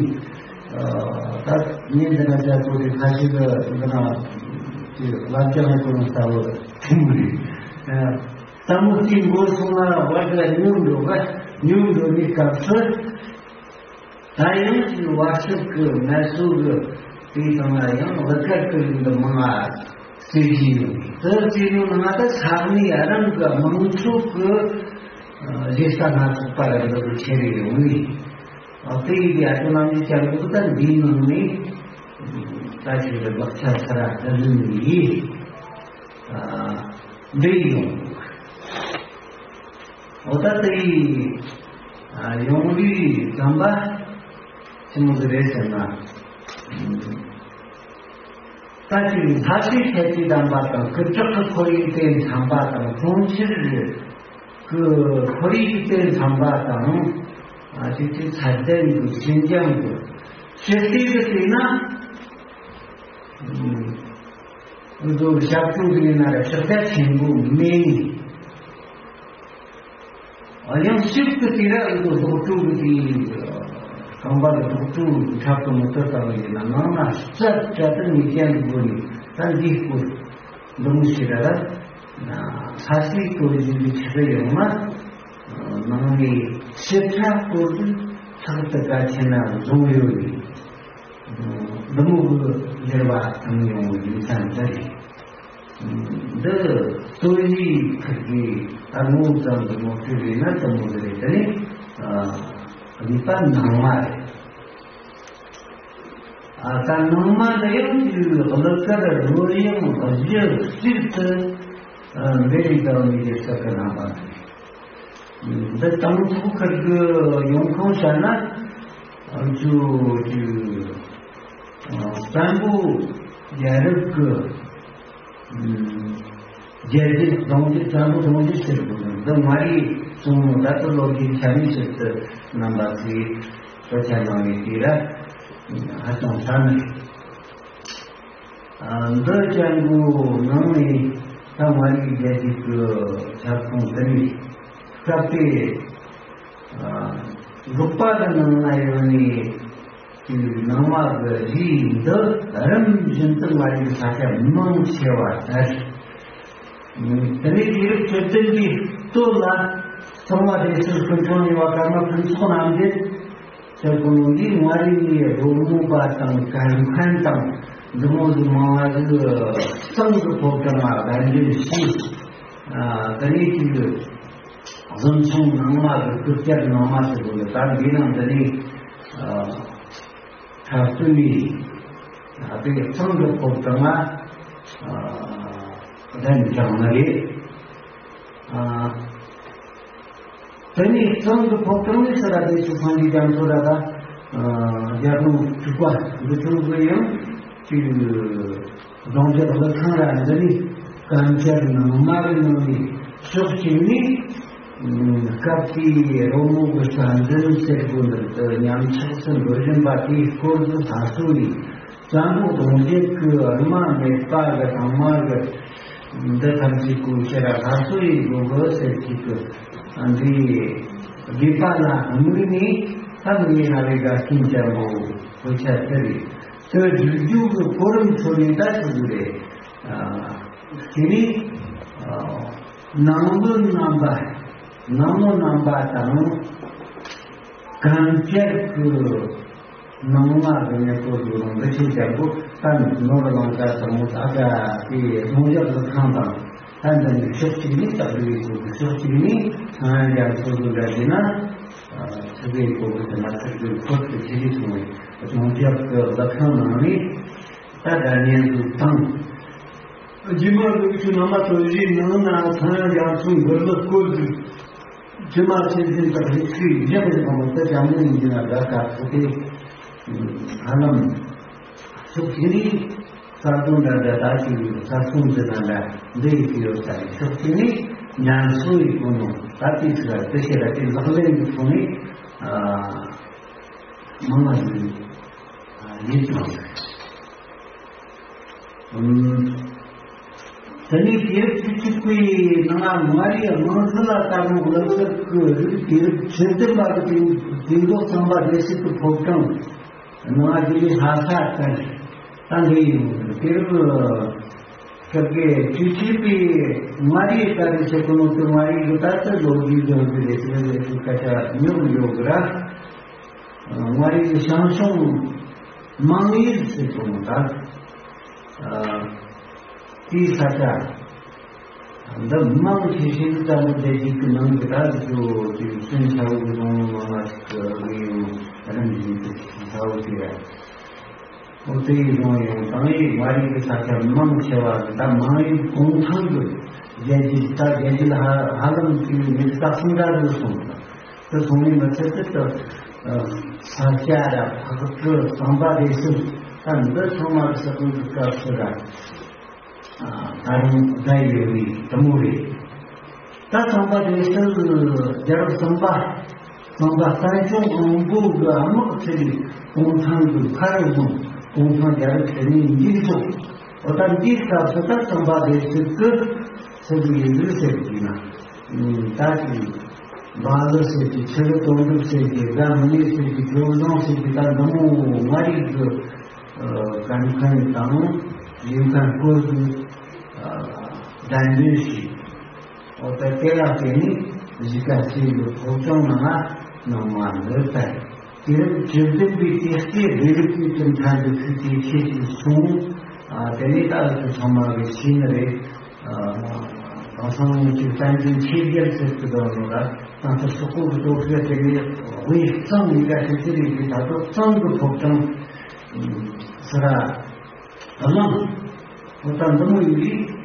ད་ངས་འདི་ན་བྱ་ཚོ་དེ་ཁ་ཤས་ཀྱི་འདི་ན་དེ་ལབ་ཀྱང་ཡང་གོ་རུང་ལྟ་བུ་ཐུང་རེད། དམ་པོ་དེ་འགོ་སོང་ན་བར་ད་ཉུང་འགྲོ་བ་ཉུང་འགྲོ་ནི་སྐབས་སུ། ད་ཡང་ཅིག་བར་ཞིག་གི་ངལ་གསོ་གི་དེའི་སྟེང་ལ་ཡང་བུ་གར་གི་རིགས་འདི་མང་ང་གསོས་ཀྱི་ཡོད། དེ་བྱས་ནས་ང་ད་ས་གནས་རང་གི་མང་ཚོགས་ཀྱི་གཞི་རྩ་སྣ་ཚོགས་པ་ར་འདི་ཚོ་ཁྱེར་ཡོང་ནས། དེ་ཡིན་དུས་ཨ་ཅོ་རྣམ་རྒྱལ་ལྕགས་འགོག་ད་འདིའི་ནང་ནས་ད་ཅིག་ལ་ལག་ཆ་ཚར་ར་ད་ལུས་ནས་ཡིན། འདི་ཡིན། འོ་ད་དེ་ཡི་ཡོང་ལུས་ཙམ་པ་ཅི་མོ་ཟིག་རེད་ཟེར་ན། ད་ཅིག་ལྷ་སྲས་ཁྱད་ཆོས་ལྡན་པ་དང་སྐུ་དྲག་གི་ཁོར་ཡུག་དེ་འཚམ་པ་དང་གྲོང་ཁྱེར་ ཁོར་ཡུག་དེ་འཚམ་པ་དང་། ཨ་ཅིག་ཅིག་ཚད་ལྡན་གྱི་ཤིན་ཅང་གི་ཞི་བདེ་གི་ཟེར་ན། ཨ་ཚོ་ཞབས་བྲོ་གི་ཡིན་ན་ར་ཕྱག་རྒྱ་ཆེན་པོ་མེད། ཨ་ཡང་ཞིབ་ཏུ་དེ་ར་ཨ་ཚོ་སློབ་ཕྲུག་གི་དེ་རྐང་པ་གི་སློབ་ཕྲུག་འཁྲབ་ཏུ་མི་ཐུབ་ལྟ་བུ་ཡིན་ན་ནང་ན་རྩ་བྲལ་དུ་ངེས་ཅན་གྱི་སྒོ་ནས་ད་འདིའི་སྐོར་འདི་མོ་ཞིག་ར་ར། ལྷ་སའི་སྟོད་གཞི་གི་ཆུ་ཚོད་ཡོང་ན། ནང་ནས་ཞིབ་ཕྲ་སྐོར་དུ་ལྷག་ཏུ་གལ་ཆེ་ན་བཟུང་ཡོད་ནས། འདི་མོ་གི་འགྱུར་བ་བཏང་ཡོང་བའི་རྒྱུ་མཚན་འདི་རེད། འདི་སྟོད་གཞི་ཁུལ་གྱི་ད་ངོ་བོ་ཙམ་དུ་ངོ་སྤྲོད་རེད་ན་དེ་མོ་ཟིག་རེད། དེ་ནས་རིག་པ་ནང་མ་རེད། ཨ་ད་ནང་མ་ལ་ཡང་དེའི་གླུ་གར་རོལ་དབྱངས་གཞི་གཅིག་ཏུ་འབྲེལ་བའི་བདག་ཉིད་ཀྱི་སྲོལ་གྱི་རྣམ་པ་རེད། འདི་དང་ཐོག་ཁུལ་གྱི་ཡོང་ཁུངས་བཤད་ན། ཨ་ཚོ་གི་བཙན་པོ་རྒྱལ་རབས་ཀྱི་རྒྱལ་རྒྱུད་གདུང་རྒྱུད། བཙན་པོ་གདུང་རྒྱུད་ཟེར་དགོས་ནི་འདི་མངའ་རིས་སྲུང་མོ་ད་ལྟ་ལོ་རྒྱུས་ཆ་ནས་ཕྱིར་དུ་རྣམ་པ་ཚོས་སྐད་ཆ་གནང་བའི་དུས་ལ་ཧ་ཅང་ས་ནི་རེད། འདི་ཅན་གོ་ནང་ནས་ད་མངའ་རིས་རྒྱལ་རྒྱུད་ཀྱི་ཁྱབ་ཁོངས་དེ་ནས་སྐབས་དེ་འབྲོག་པ་གི་ནང་ན་ཡོད་ནས་ནང་མ་གི་རིགས་འདི་རིམ་བཞིན་དུ་མངའ་རིས་ས་ཆ་མང་ཆེ་བ་དར། དེ་ནས་དུས་རབས་བཅུ་བདུན་པའི་སྟོད་ལ་གཙང་པ་བདེ་སྲུང་སྤུན་ཆུང་གཉིས་པ་ཀརྨ་ཕུན་ཚོགས་རྣམ་རྒྱལ་ཟེར་གོ་ནོ་འདིས་མངའ་རིས་ནས་རོལ་མོ་པ་དང་གར་མཁན་དང་འདི་མོ་ཟིག་མང་བ་ཟིག་གཙང་གི་ཕོ་བྲང་ལ་གདན་འདྲེན་བྱས། ཨ་དེ་ནས་ཅིག་བཟང་ཆུང་ནང་མ་གི་སྐུ་བཅར་ནང་མ་ཟེར་གོ་ནོ་ད་འདི་ནང་འདི་ནས་ཨ། མཐར་སོན་ནས་ད་ལྟའི་གཙང་གི་ཕོ་བྲང་ལ་གདན་དྲངས་ནི་རེད། དེ་ནས་གཙང་གི་ཕོ་བྲང་ནས་ཕྱིར་ར་བདེ་སྲུང་སངས་རྒྱས་རྒྱ་མཚོ་ར་ད་རྒྱལ་འབངས་ཕྲུག་པ་འདི་ཚོ་གི་ཡང་ཅིག་རྫོང་རྒྱབ་ལི་ཁང་ར་འདི་ནས་གན་རྐྱལ་ནང་མ་གི་ནང་ནས་ཕྱོགས་གཅིག་ནས། སྐབས་དེའི་རོལ་མོ་གི་རྩ་འཛིན་ཟེར་དགོས་འདིར་དུ་ཉམས་ཆག་ཏུ་འགྲོ་བཞིན་པ་དེའི་སྐོར་དུ་ལྷ་གསོལ་ཡིན། བཙན་པོ་གདུང་རྒྱུད་ཀྱི་རྨ་མེད་པ་གི་དྭངས་མ་གི་འདི་ཐམས་ཅད་ཀུན་ཤེས་ར་ལྷ་གསོལ་ཡིན་དགོས་གི་ཟེར་གྱི་གི་འདིའི་དགོས་པ་ལ་དམིགས་ནས་ད་མི་ཡི་རྣ་བའི་དགའ་སྐྱོན་ཅན་པོ་དཔེ་ཆ་དེ་རེད། དེ་བསྒྲིག་རྒྱུ་གི་གོ་རིམ་ཁྲོད་ནས་ད་ཞུ་རྒྱུ་རེད། དེ་ནས། ནང་དོན་རྣམ་པ། ནང་མོ་རྣམ་པ་དང་། གན་རྐྱལ་གྱི་ནང་མ་གི་མེ་འཁོར་གྱི་རང་འདི་ཆེ་ཆེན་པོ་ད་ནོར་ལང་ཀ་དང་མོ་ད་ག་དེ་རྫོང་རྒྱབ་ཀྱི་ཁང་དང་ད་འདི་ནི་ཕྱོགས་གཅིག་ནས་སྟག་རི་བའི་སྐོར་གྱི་ཕྱོགས་གཅིག་ནས་ཚངས་དབྱངས་རྒྱ་མཚོ་གི་འདྲ་བྱས་ན། ཚུགས་པའི་སྐོར་གྱི་དེ་མ་ཐག་གི་འཁོར་གྱི་ཆེ་རིགས་སོང་བས་རྫོང་རྒྱབ་ཀྱི་ལག་ཁང་ནང་ནས་ད་སྒྲ་སྙན་དུ་དང་། རྗེས་མ་ལུགས་ཀྱི་ནང་མ་དོ་བཞིའི་ནང་ན་ཚངས་དབྱངས་རྒྱ་མཚོའི་མགུར་གླུ་སྐོར་དུ། རྗེས་མ་ཆེ་འཛིན་དག་རིགས་ཀྱི་རྒྱབ་ཀྱི་ཁོངས་སུ་ཅང་མི་ཡིན་གྱི་ན་དགའ་དཀར་ཐུག་སྟེ། ཧ་ལམ་ཕྱོགས་གཅིག་ནས་རྩ་དོན་འདྲ་འདྲ་ད་ཅིག་རྩ་གསུམ་ཟེར་ན་འདྲ་འདི་ཡིན་གྱི་ཡོད་ས་རེད། ཕྱོགས་གཅིག་ནས་ཉམས་གསོ་ཡི་སྒོ་ནས་ད་ལྟའི་ཚུལ་ལ་དེ་བྱས་ལ་དེ་ལག་ལེན་གྱི་ཐོག་ནས་མང་བ་ཞིག་ཡིན་དང་། དེ་ནས་དུས་རབས་བཅུ་གཅིག་པའི་ནང་ལ་མངའ་རིས་དམངས་གཙོ་ལ་ལྟ་རུང་ལག་བསྟར་གྱི་རིགས་དུས་རབས་ཆེན་བདུན་པ་གི་དུས་འགོ་གཙང་པ་སྡེ་སྲིད་ཀྱི་ཕོ་བྲང་ནང་ལ་དེ་ལས་ལྷ་ས་ལྟར་ད་འདི་ཡིན། དུས་རབས་སྐབས་བཅུ་གཅིག་པའི་མངའ་རིས་ལྟ་རེ་བྱེད་ཀྱི་ནོ་དུ་མངའ་རིས་ཀྱི་ལྟ་ཚུལ་ལོ་རྒྱུས་ལྗོངས་ཀྱི་ལས་ཚུལ་ལས་ཚུལ་སྐད་ཆ་ཉོག་ཡོད་གི་ར། མངའ་རིས་ཀྱི་ཞང་ཞུང་མང་ཡུལ་ཟེར་གོ་ནོ་ད། དེའི་ས་ཆ་འདི་མང་ཆེ་ཤོས་ཀྱི་ཙམ་པོ་རྒྱལ་རྒྱུད་ཀྱི་ནང་གི་ད་ཚོ་དེ་སེམས་ཚ་བོ་གི་རྫོང་མང་ང་ཞིག་གི་རིང་རིམ་བཞིན་དུ་ཚ་བོ་དེ་ར། འོ་དེ་ཡི་རྫོང་ཡང་དང་ཡིག་མངའ་རིས་ཀྱི་ས་ཆ་མང་ཆེ་བ་ད་མང་ཡུལ་གུང་ཐང་གི་རྒྱལ་རྒྱུད་ད་རྒྱལ་རྒྱུད་ཧ་ཧ་ལམ་དེའི་མི་རྟག་སུ་འདྲ་རུ་སོང་། དེ་སོང་ནས་མི་ཚེ་དེ་དུ་ས་སྐྱ་ར་ཕག་གྲུ་ཟམ་པ་རེ་ཟུང་ད་འདི་ཚང་མ་གི་ས་ཁོངས་ཀྱི་སྐབས་སུ་ར་ད་རུང་བསྡད་ཡོད་པའི་དུ་མོ་རེད། ད་ཚོང་པ་དེ་ཚོས་རྒྱལ་རབས་གསུམ་པ། ཚོང་པ་གསར་བྱུང་དབང་པོ་གི་དམག་ཚེ་རིང་གུང་ཐང་གི་ཁ་རུ་བཟུང་། གུང་ཐང་རྒྱལ་རབས་དེ་ནས་འཇིག་སོང་། འོ་ད་འདིའི་སྐབས་སུ་ད་ཚོང་པ་དེ་ཚོས་ཀྱི་ཚེ་རིང་ཡིན་འདུག་ཟེར་གྱི་ན། ད་ཅིག་འབའ་ལི་ཟེར་གྱི། ཕྱི་རུ་དོན་གྲུབ་ཟེར་གྱི། དགའ་མི་ནས་ཟེར་གྱི། ཇོ་བཟང་ཟེར་གྱི། ད་འདི་མོ་མ་རིག་གི་ཨ་གན་ཁན་དང་ལིན་ཁན་སྐོར་གྱི་ཨ་གདན་འདྲེན་ཞུས། འོ་ད་དེ་ལ་བརྟེན་ནས་གཞིས་ཀ་རྩེ་གི་ཕོ་བྲང་ནང་ལ་ནང་མ་འདི་ལྟར། དེ་རིང་བཅུ་བདུན་པའི་ཏེ་སྟེ་རི་ལུགས་ཀྱི་གྲུབ་མཐའ་འདི་ཚུལ་དེ་ཁྱེད་ཀྱིས་གསུངས། ཨ་དེ་ནས་ད་འུ་ཚོ་ཚང་མ་གིས་ཤེས་ནི་རེད། ཨ་དེང་སང་ཅིག་བསྟན་འཛིན་ཆོས་རྒྱལ་ཟེར་གྱི་འདུག་ལ། ད་ལྟ་སོག་པོ་གི་སྟོབས་ཤུགས་དེ་ནས་དབུས་གཙང་གཉིས་ཀ་ཞིག་ཅི་རེད་ཀྱི། ད་དུང་གཙང་གི་ཕོ་བྲང་ཟེར་ར་གླང་། འོ་ད་འདི་མོ་ཡིན་དུས།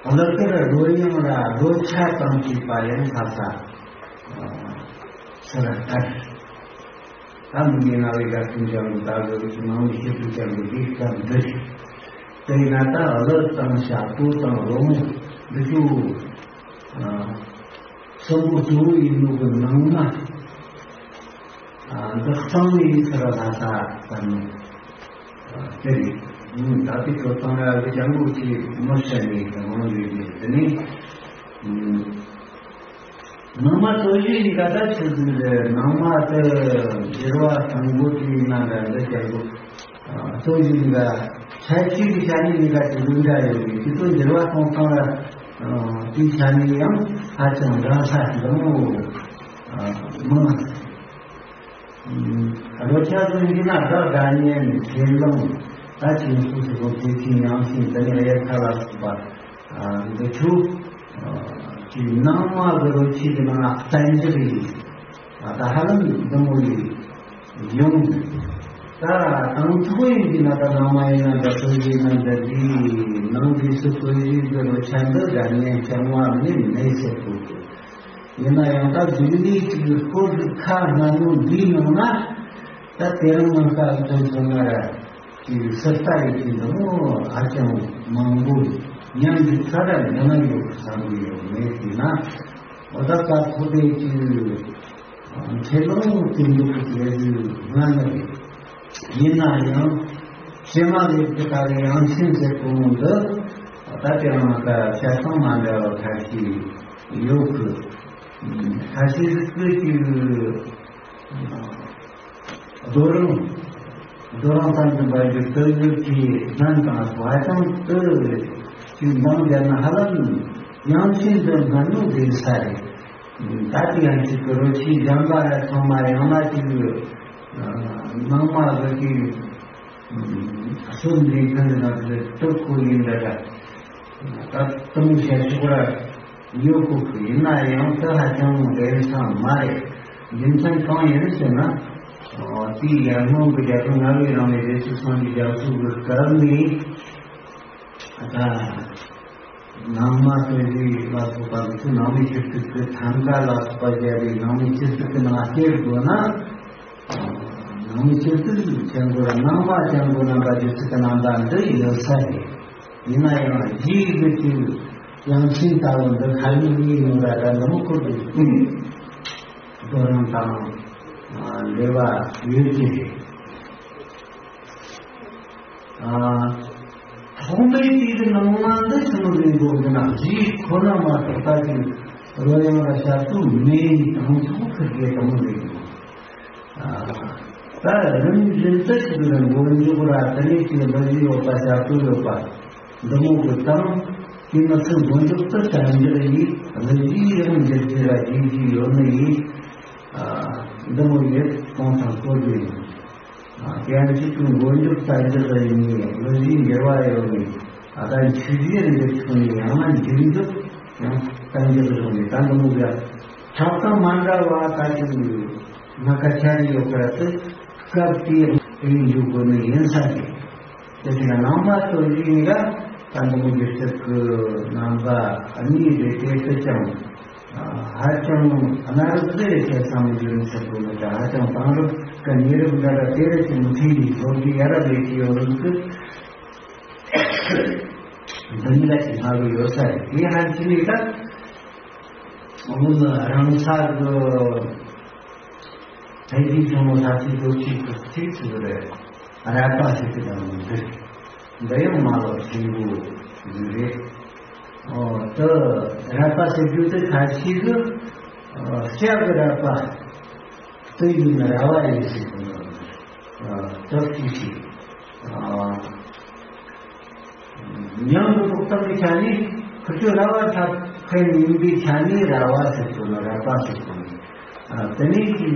ཨ་གླུ་གར་རོལ་དབྱངས་ལ་རོལ་ཆ་ཙམ་བྱས་པ་ཡང་ལྷ་ས་ཨ་ཟེར་ར་ལྟར། ད་མི་ངན་རྣ་བའི་དགའ་སྟོན་ཅན་གྱི་ཟླ་གི་རིགས་ནང་མི་ཤེས་ཚུལ་ཅན་གྱི་ལས་ཀ་འདི་རེད། དེས་ན་ད་གླུ་དང་ཞབས་བྲོ་དང་རོལ་མོ་འདི་ཚོ་ཨ་གསུམ་པོ་གཙོ་བོ་ཡིན་ནོ་གི་ནང་མ་ཨ་འདི་གཙང་ནས་ཡིན་ཟེར་ར་ལྷ་ས་ལྟར་ནོ་ཨ་དེ་རེད། ཨུམ་ད་དེ་ཁྱོད་གཙང་ར་གི་ལྗང་གུ་ཆེ་མི་ཤ་ནས་གི་མང་ཡོད་ནས། དེ་ནས་ཨུམ། ནང་མ་རྩོད་གཞི་གཉིས་ཀ་ད་ཆི་ཟིག་རེད། ནང་མ་དེ་འགྱུར་བ་དང་པོ་དེ་ཡིན་ན་འདྲ། འདི་རྒྱལ་པོ་རྩོད་གཞི་གཉིས་ཀ་ཆ་ཆེ་གི་ཆ་ནས་གཉིས་ཀ་དེ་ལུགས་འདྲ་ཡོད་གི། དེ་ཚོ་འགྱུར་བ་གཏོང་སྟངས་ལ་དེའི་ཆ་ནས་ཡང་ཧ་ཅང་འདྲ་ས་འདི་མོ་མང་། རོལ་ཆ་ཟེར་གྱི་ན་སྒྲ་སྒྲ་སྙན་ཁེར་ལོང་། ད་ཁྱིམ་སོ་སོ་སོ་དེ་ཁྱིམ་ཡང་ཁྱིམ་དེ་ནས་དབྱར་ཁ་ལ་སོགས་པ་འདི་ཚོ་ཁྱིམ་ནང་མ་གི་རོལ་ཆས་ཀྱི་ནང་ལ་བརྟན་འགྱུར་ཡིན། ད་ཧ་ལམ་འདི་མོ་ཡིན་ཡོང་། ད་དང་ཐོག་ཡིན་གྱི་ན། ད་ནང་མ་ཡིན་ན་འདྲ། སོ་ཡིན་ན་འདྲ། འདི་ནང་གི་སུ་སོ་ཡིན་གྱི་རོལ་ཆ་འདི་སྒྲ་སྙན་རྐྱང་བ་མིན་མེད་ཟེར་དགོས་ཀྱི། ཡིན་ན་ཡང་ད་རྒྱུན་ལས་ཀྱི་སྐོར་གྱི་ཁ་སྣ་ནོ་འདིའི་ནང་ན་ད་དེ་རིང་ནངས་ཀ་ཨ་ཅང་ཚོ་ན་ར་ཀྱི་སུ་ལྟ་ཡི་ཀྱི་འདི་མོ་ཧ་ཅང་མང་པོ་ཉམས་ཀྱི་ཚ་ར་འདི་ན་ཡོད་བསམ་གྱི་ཡོད་མེད་ཟེར་ན། འོ་ད་ད་ཐོག་དེ་ཀྱི་ཁེ་ལོང་དེ་འདུག་གི་ལས་ཀྱི་ང་ནི་རེད། ཡིན་ན་ཡང་ཕྱི་མ་ལས་ཀྱི་ད་རེ་ཡང་ཕྱིན་ཟེར་གོ་ནོ་འདི་ད་དེ་རང་ད་བྱ་སྟངས་མ་འདྲ་བ་ཁ་ཤས་ཡོད་གི། ཁ་ཤས་ཟིག་གི་ཀྱི་རྡོ་རིང་རྡོ་རིང་ཐང་གི་འབའ་གི་སྟོད་ལུགས་ཀྱི་སྣམ་དང་བ་ཅང་སྟོད་ཀྱི་འདང་བརྒྱབ་ན་ཧ་ལམ་ཡང་ཕྱིན་དུ་སྣང་ནོ་བདེ་ས་རེད། ད་དེ་ཡང་ཅིག་གི་རོལ་ཆས་སྦྱང་པ་ར་ཚང་མ་ཡང་ན་ཅིག་ནང་མ་གི་ཀྱི་སོ་འདི་ཁན་ན་དེ་སྟོད་ཁོ་ཡིན་འདྲ་འདྲ། ད་གཏོང་བྱ་ཆོག་ར་ཡོད་གོ་གི། ཡིན་ན་ཡང་དེ་ཧ་ཅང་ལྡན་ས་མ་རེད། རྒྱུ་མཚན་གང་ཡིན་ཟེར་ན། དེའི་ཡར་སྔོན་གྱི་རྒྱལ་པོ་རྔ་བའི་རིང་ལས་རྗེ་བཙུན་སངས་རྒྱས་རྒྱ་མཚོ་གི་སྐབས་ནས་ད་ནང་མ་སྟོད་གཞས་ལ་སོགས་པ་འདི་ཚོ་ནང་མི་ཆོས་སྲིད་ཀྱི་ཐང་ག་ལ་སོགས་པ་བརྒྱབ་པའི་ནང་མི་ཆོས་སྲིད་ཀྱི་ནང་སྐྱེལ་དགོས་ན། ནང་མི་ཆོས་སྲིད་ཅན་པོ་ར་ནང་མ་ཅན་པོ་རྣམ་པ་རྗེ་བཙུན་གྱི་རྣམ་པ་འདི་ཡོད་ས་རེད། ཡིན་ན་ཡང་རྗེས་ཀྱི་དུས་ཡང་སྲིད་ལྟ་བུ་འདི་ཁ་ཉིན་གཉིས་ཡོང་ར་ད་འདི་མོ་ཁུར་དུ་བཏིང་། རྡོ་རིང་དང་ལེ་བ་ཡོད་ཀྱི་རེད། ཐོག་མའི་དུས་ཀྱི་ནང་མ་འདི་ཆི་མོ་ཟིག་འགོ་གི་ན། རྗེས་ཁོ་ན་མ་གཏོགས་ད་ཅིག་རོལ་དབྱངས་ལ་ཞབས་བྲོ་མེད། དང་ཐོག་ཁུར་གི་དང་མོ་ཟིག་འགོ། ད་རིམ་བཞིན་དུ་ཆི་ཟིག་མགོ་མཇུག་ར་དེ་ནས་ཅིག་གླུ་གཞས་ཡོད་པ། ཞབས་བྲོ་ཡོད་པ་འདི་མོ་གི་དང་། དེ་ནི་ཚུར་མགོ་མཇུག་ཏུ་བསྟན་འགྱུར་ཡིན། གླུ་གཞས་ཡང་འགྱུར་གྱི་ར་རྒྱས་ཀྱི་ཡོད་ནི་ཡིན། འདི་མོ་ཡོད་གོང་དང་སྐོར་གྱི་ཡིན། དེ་ཡང་གཅིག་ཏུ་མགོ་མཇུག་བསྟན་འགྱུར་ལ་ཡིན་ནི་གླུ་གཞས་འགྱུར་བ་ཡོད་ནི། ཨ་ད་ཆོས་གཞས་འགྱུར་ཆོག་ནི། ཡང་ན་མཇུག་མཇུག་ཡང་བསྟན་འགྱུར་ཆོག་ནི། ད་འདི་མོ་གི་ཆགས་སྟངས་མ་འདྲ་བ་ད་ཅིག་སྣ་ཁ་ཆ་རེ་ཡོད་ཁར་དུ་སྐབས་དེའི་དེ་ཡིན་འཇུག་དགོས་ནི་ཡིན་ས་རེད། དེ་དེ་ནང་མ་སྟོད་གཞས་ནི་ར་ད་འདི་མོ་གི་སྲིད་ཀྱི་རྣམ་པ་གཉིས་རེད། དེ་སྲིད་ཀྱང་ཧ་ཅང་གནའ་རབས་ཟེར་བྱས་ཙམ་ཡོད་ནི་ཟེར་དགོས་ནི་འདྲ། ཧ་ཅང་དེང་རབས་ཀྱི་ཉེ་རབས་འདྲ་འདྲ་དེ་རེད་ཀྱི་མི་ཚེ་ཡི་ལོ་རྒྱུས་ཡ་རབས་ལས་ཀྱི་ཡོད་ནི་ཟིག་འདི་འདྲ་ཞིག་ལྷག་གི་ཡོད་ས་རེད། དེ་ཧན་ཅི་ནི་ད་འོ་ན་རང་ས་གི་ཕན་ཚུན་ཆུང་ངུ་ས་ཚིགས་རྡོ་ཆས་ཀྱི་ཚིག་ཚིག་རེད། རད་པ་ཟེར་གི་དང་མི་འདུག་འདི་ཡང་མ་ལོག་ཆེན་པོ་ཟིག་རེད། ཨོ་ད་རད་པ་ཟེར་རྒྱུ་དེ་ཁ་ཤས་གི་ཨ་ལྕགས་གི་རད་པ་དེ་ཡིན་ན་ར་བ་ཡིན་ཟེར་གི་འདུག་ཨ་ད་ཅི་ཞིག་ཨ། མྱང་གི་ཐོག་སྟེང་གི་ཆ་ནས་ཁུ་ཚོ་ར་བ་འཁྲབ་མཁན་ཡིན་པའི་ཆ་ནས་ར་བ་ཟེར་དགོས་ན་ར་པ་ཟེར་དགོས་ན། ཨ་དེ་ནས་ཀྱི་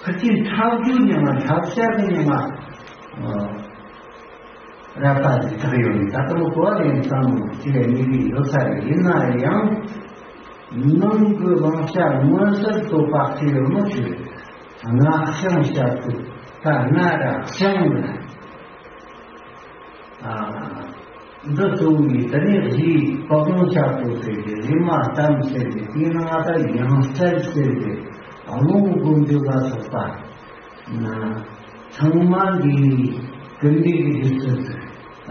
ཁུ་ཚོའི་འཁྲབ་རྒྱུ་ཉམས་འཁྲབ་བྱ་གི་ཉམས་ཨ་ར་པ་ཟེར་ཐག་ཡོད་ནི་ད་ལྟ་མོ་གོ་བ་ལེན་སྟངས་ཅི་ལས་མི་རིགས་ཡོད་ས་རེད། ཡིན་ན་ཡང་ནང་གི་བླང་བྱ་མངོན་གསལ་དོད་པ་ཅི་ཡོད་མོ་ཆུ་སྔགས་བྱང་བྱ་ཐུབ་ད་ང་ར་བྱང་ན། འདི་གཙོ་བོའི་དེ་ནས་གཞིའི་པགས་ལུང་ཤ་སྤྲོ་ཟེར་ཏེ་རིལ་མ་གཏམ་ཟེར་ཏེ་དེའི་ནང་ལ་ཡང་རྩལ་ཟེར་ཏེ་རླུང་སྒོམ་རྒྱུ་ལ་སོགས་པ་ན་ཚང་མ་འདིའི་ཀུན་འདུས་ཀྱི་སྒྱུ་རྩལ་ཟེར་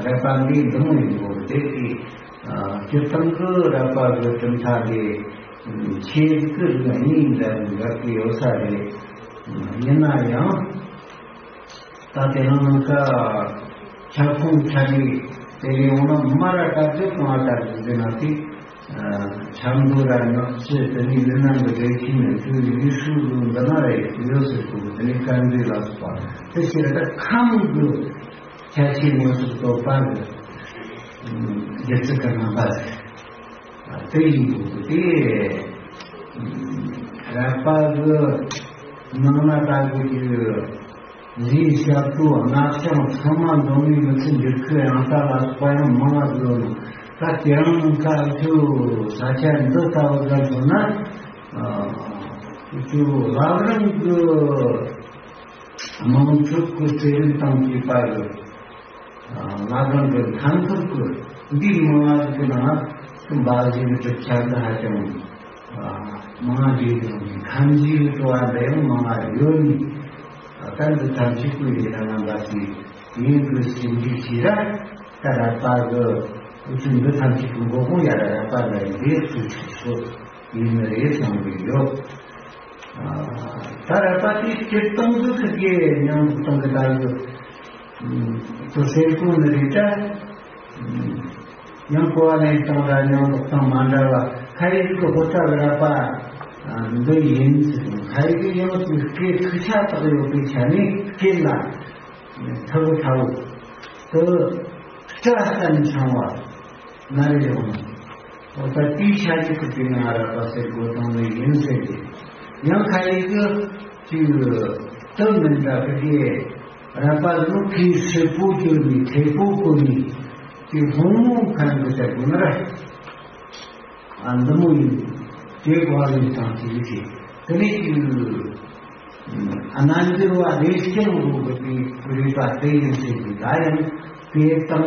རད་པ་འདིའི་འདི་མོ་ཡིན་གོ། དེ་གི་སྤྱིར་བཏང་གི་རད་པ་གི་གྲུབ་མཐའ་དེ་ཆེ་གི་རིགས་གཉིས་འདྲ་འདྲ་གི་ཡོད་ས་རེད། ཡིན་ན་ཡང་། ད་དེ་རིང་ནངས་ཁ་ཁྱབ་ཁོངས་ཆ་ནས་དེ་ལས་འོང་ན་མ་ར་ལྟ་དུས་གང་ལ་ལྟ་དུས་ཟེར་ན་དེ་ཆབ་མདོ་ར་ནག་ཆུ་དེ་ནས་ལི་ནང་གི་སྡེ་ཁྱིམ་ནས་དུས་ཡུལ་ཤུལ་ལུང་འདི་ན་རེ་ཡོད་ཟེར་གོ། དེ་ནས་དཀར་མཛེས་ལ་སོགས་པ་དེ་ཕྱིར་ད་ཁམས་ཀྱི་ཁྱད་ཆོས་མངོན་སུམ་རྟོགས་པ་གི་སྒྱུ་རྩལ་གྱི་རྣམ་པ་རེད། དེ་ཡིན་འདུག་དེ་ར་པ་གི་ནང་ན་ལྟ་དགོས་རྒྱུ། གཞིའི་ཞབས་ཏོག་སྔགས་བྱང་ཚང་མ་འཛོམས་པའི་མི་ཚེ་འགྱུར་ཁུག་ཡང་དག་ལ་སོགས་པ་ཡང་མང་ང་ཟིག་ཡོད། ད་དེ་རིང་ཁ་ཚུ་ས་ཆ་འདི་ལྟ་བུ་ལ་མཚོན་ན། ཨ་ཚུ་བླ་བྲང་གི་དམངས་ཁྲོད་ཀྱི་རྩེད་རིགས་དང་བཅས་པ་ཡོད། ཨ་བླ་བྲང་གི་མཐའ་འཁོར་གྱི་འདི་མང་ང་ཟིག་གི་ནང་འབའ་ཞིག་གི་གྲུབ་ཆ་འདི་ཧ་ཅང་མང་ང་ཟིག་ཡོད། ཁམས་ཀྱི་བྲོ་བ་འདི་ཡང་མང་ང་ཡོད་ནི། ད་འདི་ཐམས་ཅད་ཀུན་ཡིན་ན་ང་འབའ་ཞིག་ཡིན་དགོས་ཟིན་གྱི་ཞེས་ར། ད་ར་པ་གི་འུ་ཚོ་འདི་ཐམས་ཅད་ཀྱི་མགོ་ཁུངས་ཡ་ར་ར་པ་ལ་ཡིན་པའི་ཚུལ་ཆུད་ཆོད་ཡིན་ནི་རེད་བསམ་གྱི་ཡོད། ཨ་ད་ར་པ་དེ་སྤྱིར་བཏང་གི་ཁུར་གི་མྱང་འདོགས་སྟངས་གི་ད་གི་ཚོ་སེམས་ཁོང་ནི་རེད་ད། ཡང་གོ་བ་ལེན་སྟངས་ལ་མྱང་འདོགས་སྟངས་མ་འདྲ་བ་ཁ་ཡིག་གི་ཧོ་ཐག་ར་པ་འདི་ཡིན་ཟེར། ཁ་ཡིག་གི་ཡང་དེ་སྐད་ཐུག་ཆ་དག་ཡོད་པའི་ཆ་ནས་སྐད་ལ། ཐབས་ཐབས་དུ་སྐྲ་བསྟན་འཆང་བ་ན་རེ་ཡོང་། འོ་ད་དེའི་ཆ་གཅིག་གི་དེ་ང་ར་པ་ཟེར་དགོས་དང་ནི་ཡིན་ཟེར་ཏེ། ཡང་ཁ་ཡིག་གི་དུས་དུ་མི་འདྲ་བའི་གི་ར་པ་ནི་ཁའི་སྲིད་པོ་བཅོལ་ནས་ཐེ་པོ་བཀོལ་ནས་དེ་ཧོང་མོ་མཁན་གི་ཟེར་དགོས་ན་ར། ཨ་འདི་མོ་ཡིན། དེ་གོ་བ་ལེན་སྟངས་ཅིག་རེད། དེ་ནས་ཀྱི་རྣལ་འབྱོར་བ་རེ་ཞིག་རུ་གི་པའི་རིག་པ་དེ་ཡིན་ཟེར་གྱི་ད་ཡང་དེ་དང་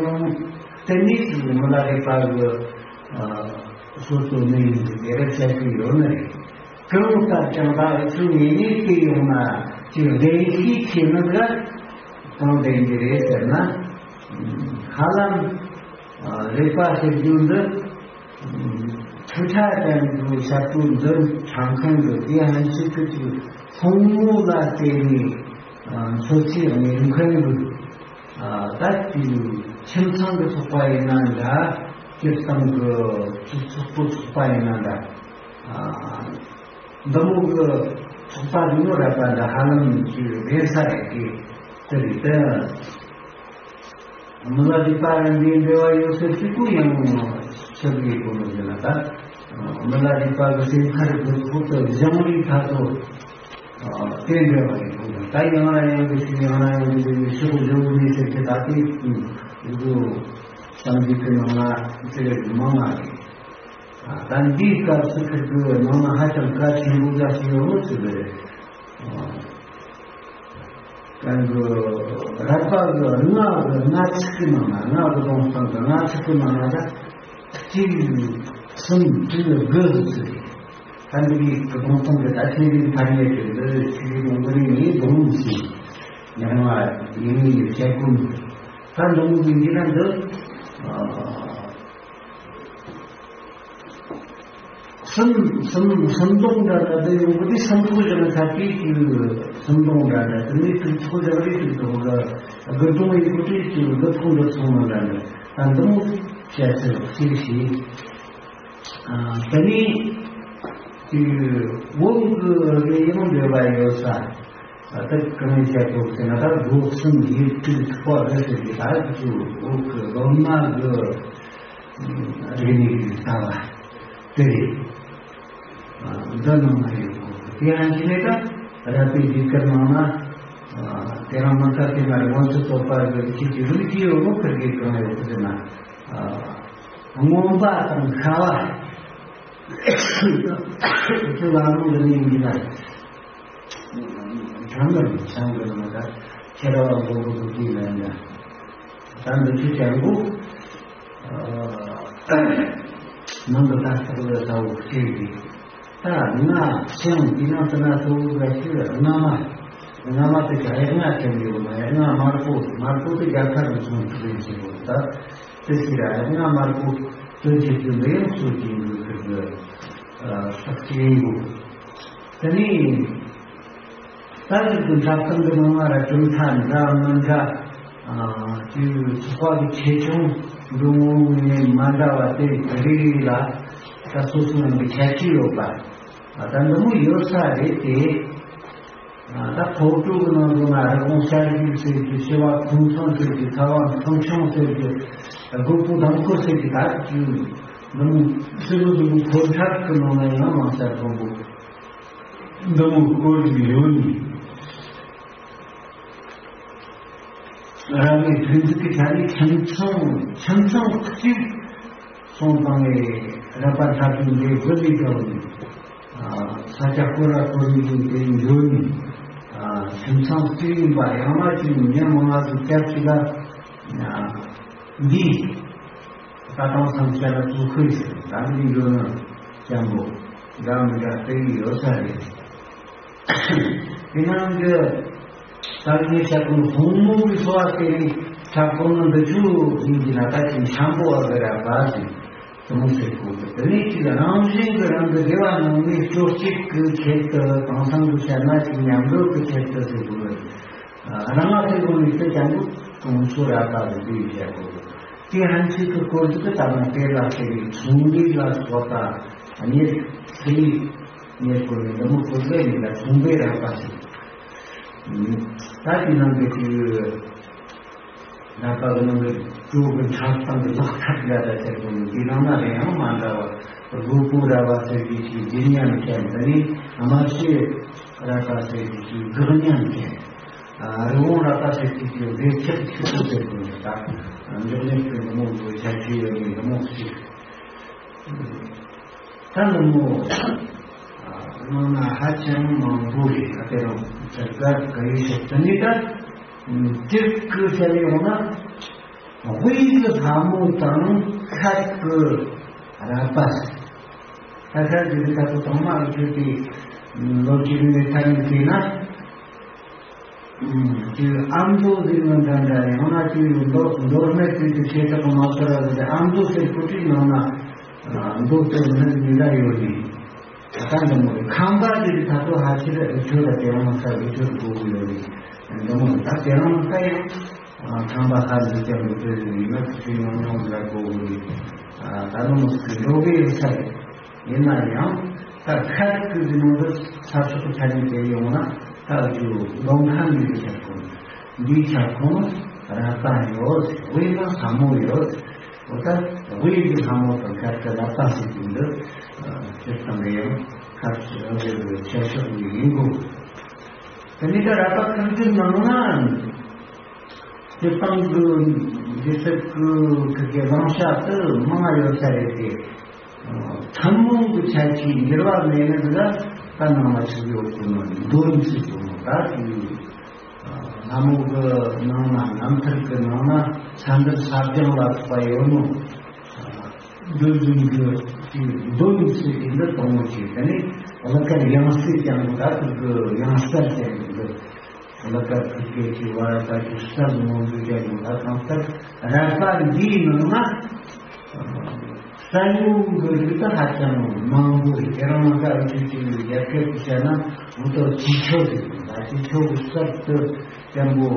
དེ་ནས་ཀྱི་མི་ལ་རེ་པ་གི་སོ་སོ་ནས་ཡིན་ཟེར་དེ་རེ་བཤད་ཀྱི་ཡོད་ནི་རེད། གང་ལྟར་ཀྱང་ད་འུ་ཚོ་ངེས་ངེས་དེ་ཡོང་ན་ཅིག་ལྡན་ཤས་ཆེ་ནི་ག་གང་ལྡན་གྱི་རེད་ཟེར་ན། ཧ་ལམ་རེ་པ་ཟེར་རྒྱུ་འདི། ཐུགས་ཁྲ་ཅན་གྱི་ཞབས་བྲོ་འདི་འཁྲབ་མཁན་གྱི་དེ་ཧན་ཤིག་གི་ཅིག་ཕུང་མོ་ལ་བརྟེན་ནས་འཚོ་ཚིས་གཉེར་མཁན་གྱི་ད་དེ་ཁྱིམ་ཚང་གི་ཚོགས་པ་ཡིན་ན་འདྲ། སྤྱིར་བཏང་གི་ཚོགས་པ་ཚོགས་པ་ཡིན་ན་འདྲ། འདི་མོ་གི་ཚོགས་པ་རིག་ནོ་ར་པ་འདྲ་ཧ་ལམ་ཅིག་རེད་ས་རེད་དེ་དེ་རེད་དེ། མི་ལ་རིག་པ་རང་གི་འབྲེལ་བ་ཡོད་ཟེར་གཅིག་པུ་ཡང་ཆགས་ཀྱི་ཡོད་ནོ་ཟེར་ན་ད། མི་ལ་རིག་པ་གི་སེམས་ཁར་གི་ཁོག་ཏུ་སྦྱང་བའི་ཐ་ཚོ་དེ་འབྲེལ་བ་ཡོད་ནོ་ད་ཡང་ན་ཡང་གི་ཤི་ཡང་ན་ཡང་གི་ཤི་གི་སྦྱང་གི་མེད་ཟེར་གི་ད་དེ་འདུག་བསམ་གྱི་གི་ནང་ལ་དེ་མང་ང་རེད། ད་འདིའི་སྐབས་སུ་ཁིར་གི་ནང་ན་ཧ་ཅང་གལ་ཆེན་པོ་འགའ་ཞིག་ཡོད་ནོ་ཟེར་གི་རེད། གང་གི་ར་པ་གི་ལྔ་གི་ལྔ་ཚིག་གི་ནང་ན་ལྔ་གི་གདོང་སྟངས་གི་ལྔ་ཚིག་གི་ནང་ན་ད་གཅིག་གསུམ་དྲུག་དགུ་ཟེར། ད་འདི་གི་གདོང་སྟངས་གི་ད་ཆེ་གི་ཐ་སྙད་དེ་འདི་ཆེ་གི་གདོང་གི་རིང་ནས་གདོང་ཟེར། ཉ་རང་ལ་ཡིན་ངེས་ཡོད་ཆད་ཀུན། ད་འདི་མོ་གི་འདི་ན་འདི། སུམ་སུམ་སུམ་སྟོང་འདྲ་འདྲ་དེ་ཡོང་གི་དེ་སུམ་ཐོག་བཞག་ན་ཆ་གི་དེ་སུམ་སྟོང་འདྲ་འདྲ་དེ་ནས་དྲུག་ཐོག་བཞག་རེད། དྲུག་ཐོག་གི་དགུ་སྟོང་ཡིན་གི་དེ་དེ་དགུ་ཐོག་འདྲ་སོང་ན་འདྲ་འདྲ་ད་འདི་མོ་བཤད་ཚུལ་གཅིག་བྱས། ཨ་དེ་ནས་དེ་བོད་གི་ཡང་འདོད་པ་ཡོད་ས། ད་ལྟ་གང་ཡིན་བཤད་དགོས་ཟེར་ན། ད་སྒོ་གསུམ་ཡིད་དྲུག་ཐུབ་པ་རེད་ཟེར་གི་ད་ཅིག་བོད་གི་སློབ་མ་གི་རིག་གནས་ཀྱི་ལྟ་བ་དེ་རེད། འདི་ནང་ན་ཡོད་དགོས། དེ་ཡང་ཅི་ནས་ཀ་ར་པའི་ལས་ཀ་ནང་ན་དེ་རང་མ་ཐག་དེ་ན་རི་དབང་ཆུ་ཚོགས་པ་གི་ཁྱེད་ཀྱི་རིགས་ཀྱི་ཡོད་དགོས། ཁིར་གི་གང་ཡོད་གི་ཟེར་ན། མངོན་པ་དང་ཤར་བ་ཁྱོད་ལ་རུང་གི་ནས་ཡིན་གྱི་ན། གྲངས་ལ་བྱང་གི་ལ་མ་ད་ཁྱེད་ར་བ་མགོ་གི་དུ་དུ་ལ་ཡིན་ན། ད་འདི་ཚོ་ཅང་གོ། ནང་དུ་ད་ལྟ་བུ་ལ་ས་འོག་ཁྱེར་གི། ད་ང་ཅང་འདི་ནང་དུ་ན་ས་འོག་ལ་ཁྱེར་རྔ་མ། རྔ་མ་དེ་ག་ཡ་ང་ཅང་ཡོད་མ་ཡ་ང་དམར་པོ། དམར་པོ་དེ་རྒྱ་ཁ་རུ་སོང་ཐུག་ཡིན་ཞེས་གོ། ད་དེ་སི་ར་ཡ་ང་དམར་པོ་དོན་གྱི་དོན་དུ་ཡང་སོ་སྐྱེ་འདུག་ཟེར་གི། ཨ་སྟག་ཅིག་ཡིན་གོ། དེ་ནས། ད་ཅིག་ཏུ་འཁྲབ་སྟོན་གྱི་ནང་ལ་གྲུབ་མཐའ་འདྲ་མི་འདྲ། ཨ་དེའི་ཚོགས་པ་གི་ཆེ་ཆུང་འདུ་འོང་ནས་མ་འདྲ་བ་དེ་རེ་རེ་ལ་ད་སོ་སོ་རང་གི་ཁྱད་ཆོས་ཡོད་པ། ཨ་ད་འདི་མོ་ཡོད་ས་རེད་དེ། ཨ་ད་ཕོ་བྲང་གི་ནང་དུ་ན་རི་བོང་ཤར་རྒྱུག་ཟེར་རྒྱུ། བྱེ་བ་ཁུང་ཚང་ཟེར་རྒྱུ། ཚ་བ་ཐང་ཆུང་ཟེར་རྒྱུ། རྒོད་པོ་དང་ཁོ་ཟེར་རྒྱུ། ད་ཅིག་འདི་མོ་སེ་མོ་འདི་མོ་ཕོ་འཁྲབ་གི་ནང་ན་ཡང་མང་ས་མཐོན་པོ། འདི་མོ་སྐོར་ཞིག་ཡོད་ནི། རང་གི་ཐོན་རྫས་ཀྱི་ཆ་ནས་ཁྱིམ་ཚང་ཁྱིམ་ཚང་གཅིག་སོང་དང་ངས་ར་པ་འཁྲབ་སྟོན་འདི་དགོས་ལས་དགོས་ནི། ས་ཆ་སྐོར་ར་སྐོར་ནི་དེ་ཡོད་ནི། ཁྱིམ་ཚང་གཅིག་ཡིན་པ་ཡང་ན་ཅིག་ཉིན་མང་ང་ཟིག་སྐྱབས་ཅིག་ལ་འདི། ད་དང་སང་ཆ་ལ་ཚུགས་ཁུལ་ཟེར་ད་འདི་ཡོད་ན་སྐྱབས་འགྲོ་འདྲ་མི་འདྲ་སྤེལ་གྱི་ཡོད་ས་རེད། དེ་ནང་གི་ད་ངས་བཤད་གོ་ནོ་ཧོང་མོ་གི་འཚོ་བ་དེ་རིང་ཆགས་གོ་ནོ་འདི་ཆུ་ཡིན་གྱི་ན། ད་ཅིག་འཆམ་པོ་བ་གི་ར་བ་ཟིན་དེ་མོ་ཟེར་གོ་གི། དེ་ནས་ཅིག་རང་བཞིན་གི་རང་གི་སྡེ་བ་ནང་ནས་སྤྱོད་སྤྱོད་ཀྱི་ཆེད་དུ། དེང་སང་གི་བཤད་ན་ཅིག་མཉམ་འགྲོ་གི་ཆེད་དུ་ཟེར་གོ་གི། རང་ལ་ཐེ་གོ་ནས་དེ་ཀྱང་གི་གྲོང་ཚོ་ར་བ་གི་འདི་བཤད་གོ་གི། དེ་ཧན་ཆི་གི་སྐོར་གྱི་ད་ན་དེ་ལ་དེ་ནས་ཚོང་འབྲེལ་ལ་སོགས་པ་གཉེར་ཚེ་རིང་ངས་བཀོད་ནས་འདི་མོ་བཀོད་ལས་ཡིན་ལ་ཚོང་པའི་ར་བ་ཞིག་ད་དེ་ནང་གི་དེའི་ར་བ་གི་ནང་གི་གྲོ་གི་འཁྲབ་སྟངས་ཀྱི་ལག་ཐབས་ཡ་ད་ཟེར་གོ་ནི། དེ་ནང་ན་རེ་ཡང་མ་འདྲ་བ། སྒོ་ཀུན་ར་བ་ཟེར་གྱི་ཞིག་བརྗིད་ཉམས་ཅན། དེ་ནས་དམར་ཤོད་ར་བ་ཟེར་གྱི་ཞིག་འགག་ཉམས་ཅན། རི་བོང་ར་བ་ཟེར་གྱི་ཞིག་ལས་ཁྱད་ཆོས་ཟེར་གོ་ནི། ད་འཇོག་གནས་ཀྱི་འདི་མོ་གི་ཁྱད་ཆོས་ཡོད་ནི་འདི་མོ་ཞིག་ད་ལོ་མོ་ནང་ན་ཧ་ཅང་མང་པོ་རེད། ད་དེ་རང་ཚད་ག་ག་ཡི་ཤོག་དེ་ནས་ད་དེབ་ཀྱི་བཤད་ཡོང་ན། དབུས་ཀྱི་ལྷ་མོ་དང་ཤར་གྱི་ར་བ། ད་ཤར་གྱི་རི་ཁ་ཚོ་དང་མ་རུ་ཆོས་པའི་ལོ་རྒྱུས་ནས་ཐ་སྙད་བྱས་ན། ཅིག་ཨ་མདོ་ཟེར་ནོ་འདྲ་འདྲ། ཡང་ན་ཅིག་མདོ་མདོ་སྨད་ཀྱི་ཆེ་ཁྲག་གི་མ་ཚོར་བ་ཟེར་ཏེ་ཨ་མདོ་ཟེར་ཁོ་ཅིག་ནང་ན་མདོ་ཟེར་ནི་མི་འདྲ་ཡོད་ནི། ད་འདི་མོ་རེད། ཁམས་པ་དེ་ད་དུ་ཧ་ཆེ་རེད། འུ་ཆོ་ལ་དེ་རང་ས་འུ་ཆོར་དགོས་ཀྱི་ཡོད་ནི། འདི་མོ་རེད། ད་དེ་རང་ས་ཡང་ཁམས་པ་ཧ་འདི་ཀྱང་འུ་ཆོ་ཡིན་ན་ཁོ་ཆོའི་ནང་ཐོང་ལ་དགོས་ཀྱི་ཡོད་ནི། ད་འདི་མོ་ཟེར་འགྲོ་གི་ཡོད་ས་རེད། ཡིན་ན་ཡང་ད་ཁ་ཅིག་གི་ནང་དུ་ས་ཕྱོགས་ཆ་ནས་དེ་ཡོང་ན། ད་རྒྱུ་མདོ་ཁམས་ཀྱི་ཁྱབ་ཁོངས་འདིའི་ཁྱབ་ཁོངས་ར་བ་ཡོད། དབུས་ན་ལྷ་མོ་ཡོད། འོ་ད་དབུས་ཀྱི་ལྷ་མོ་དང་ཁ་ཅིག་ར་བ་ཟེར་གྱི་འདུག་དེ་ལྟ་ནས་ཡང་ཁ་ཅིག་ར་བའི་ཁྱད་ཆོས་ཡིན་དགོས། དེ་ནས་ད་ར་བ་ཁམས་ཀྱི་ནང་ན། སྤྱིར་བཏང་གི་འདི་ཚོ་གི་གི་གི་བླང་བྱ་དུ་མང་ཡོད་ས་རེད་དེ། ཐུན་མོང་གི་ཆ་ཆེའི་འགྱུར་བ་མེད་ནི་ལ་ད་ནང་ལ་ཆུ་ཡོད་དུ་ནི་འདོན་ཚུལ་དུ་ནི། ད་དེ་ལྷ་མོ་གི་ནང་ན་རྣམ་ཐར་གི་ནང་ན་ས་འདུལ་ས་སྦྱང་ལ་སོགས་པ་ཡོད་ནོ། འདོན་འདོན་གི་འདོན་ཚུལ་གྱི་འདི་དང་པོ་ཆེ། དེ་ནས་གླུ་གར་ཡང་སྲིད་ཀྱང་ད་དུ་གི་ཡང་སྲིད་ཀྱང་འདི། གླུ་གར་ཕུལ་སྐད་ཀྱི་བར་ད་ཀྱི་གསར་མང་པོ་རྒྱག་དགོས། ད་གང་ལྟར་ར་བ་འདིའི་ནང་ན་གསར་ རྩ་ཡོང་གི་རིགས་ད་ཧ་ཅང་མང་པོ་རེད། དེ་རང་ང་ཚོ་ཨ་ཅོ་ཅོ་རྒྱ་སྐད་དུ་བཤད་ན་འུ་ཐོག་ཅི་ཆོག་རེད། ད་ཅི་ཆོག་གི་གསར་དུ་བརྟན་པོ་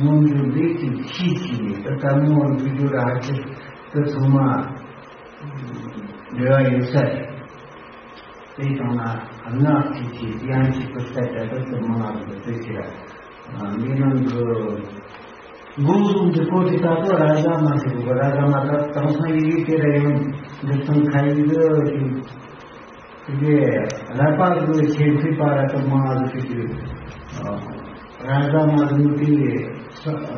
མངོན་འགྱུར་ལས་ཀྱི་ཤེས་ཀྱི་ནས་ད་ལྟ་མོ་འགྲོ་རྒྱུ་ར་ཧ་ཅང་དུ་ཚང་མ་འབྲེལ་བ་ཡོད་ས་རེད། དེ་དང་ན་སྔགས་ཀྱི་ཆེད་དུ་ཡང་གཅིག་ཏུ་ལྟ་བྱ་ད་དུ་མང་ང་རེད། དེ་ཕྱིར་འདི་ནང་གི་མགོ་བཟུང་གི་སྐོར་དེ་ད་དུ་ར་ཟ་མ་ཟེར་གོ། ར་ཟ་མ་ད་དང་སང་ཡི་གེ་དེ་ར་ཡང་འདི་ཚང་ཁ་ཡི་གི་དེ་གི་ར་པ་གི་ཆེ་ཁུལ་པ་ར་ད་མང་ང་ཟེར་གི་ར་ཟ་མ་ཟེར་གི་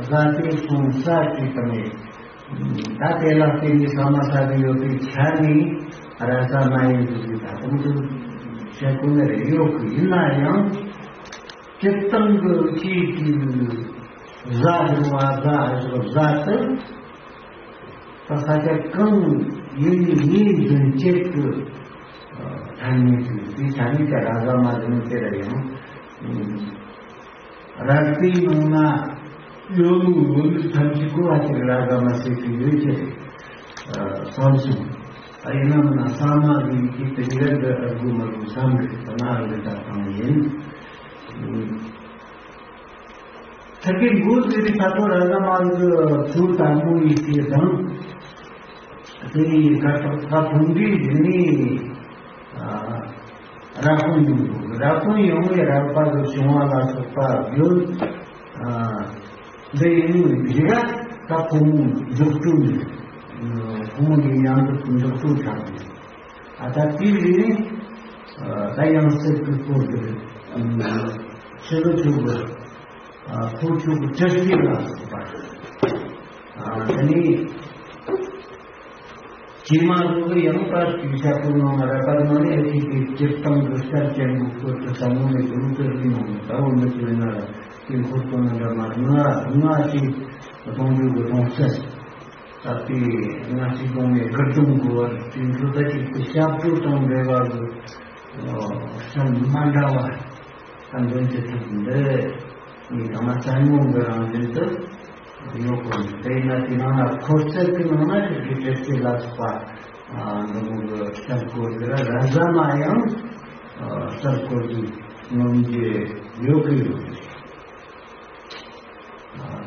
ཟ་དེ་སོང་ས་དེ་དང་ནས། ད་དེ་ལ་བརྟེན་ནས་ས་མ་ས་གི་ཡོད་པའི་ཆ་ནས་ར་ས་མ་ཡིན་དུ་ཟིག་ད་དུང་དུ་བཤད་དགོས་ནི་རེད། ཡོད་གི་ཡིན་ན་ཡང་སྤྱིར་བཏང་གི་ཆེས་ཀྱི་བཟའ་རུང་བ་བཟའ་ཟོ་བཟའ་དུ་ད་ས་ཆ་གང་ཡིན་ཡིན་ཟིན་ཆེད་དུ་ཐ་སྙད་དུ་དེ་ཆ་ནས་ཀྱང་ར་ས་མ་ཟིན་དེ་ལ་ཡང་། ར་སྤྲིན་ནང་ན་ཡོད་མུ་ཡོད་མུ་ཐམས་ཅད་གོ་བ་དེར་ར་ས་མ་ཟེར་གྱི་ཡོད་ཅེས་བསམ་སོང་། ཨ་ཡིན་ནམ་ན་ས་མ་གི་ཡི་གེ་དེ་ཉིད་འདི་ཨ་དགུ་མ་དགུ་བསམ་གི་ད་ང་རེ་ད་བཏང་ཡིན། ཐ་གི་མགོ་ཟེར་བའི་ཁ་ཐོག་ར་ས་མ་གི་ཚུལ་དང་མོ་ཡི་གེ་དང་། དེ་ནི་ཁ་ཐོག་ཁ་ཐུང་གི་ཡིན་ནི། ར་ཁུང་ཡོང་དགོས། ར་ཁུང་ཡོང་བའི་ར་པ་གི་བྱུང་བ་ལ་སོགས་པ་བརྗོད། འདི་ཡིན་ནི་རི་ར་ད་ཕོ་མོ་འཇོག་སྤྲོད་ནི། ཕོ་མོ་ནི་ཡང་འཇོག་འཇོག་སྤྲོད་ཆགས་ནི། ཨ་ད་དེ་རི་ནི་ད་ཡང་སེར་གི་སྐོར་གི་ཕྱི་རུ་ཆུ་གི་ཕོ་ཆུ་གི་བྲེལ་བྲེལ་ལ་སོགས་པ། དེ་ནི། ཇི་མ་ལོ་གི་ཡང་པར་གྱི་ཤ་ཕུར་ནང་ལ་ར་པར་ནང་ནས་ཨེ་ཅིག་གི་སྤྱིར་བཏང་གི་གསར་ཅན་གྱི་སྐོར་དུ་ཟབ་མོ་ནས་གོང་དུ་རིག་ནང་ད་འོ་མི་ཚོས་ན་ལ་དེ་འཁོར་དོན་ན་འདྲ་མ་ང་ང་ཅིག་གཏོང་རྒྱུ་གི་གཏོང་ཚད་ད་དེ་ང་ཅིག་གཏོང་ནས་དགར་སྡོམ་དགོས་པར་དེ་ཚོ་ད་ཅིག་ཏུ་ཞབས་བྲོ་དང་འབྲེལ་བ་གི་བསམ་མ་འདྲ་བ། ད་འདོན་བྱེད་ཐུབ་འདི་ནི་དང་མ་བཙན་མོ་གི་རང་བཞིན་དུ་ཡོད་དགོས། དེས་ན་དེ་ནང་ལ་འཁོར་ཚད་ཀྱི་ནང་ན་ཞིག་གི་བྲེལ་བྲེལ་ལ་སོགས་པ་འདི་མོ་གི་གསར་བཀོད་ཀྱི་ར་ར་ཟ་མ་ཡང་གསར་བཀོད་ཀྱི་ངོམ་གྱི་ཡོད་གི་ཡོད་རེད།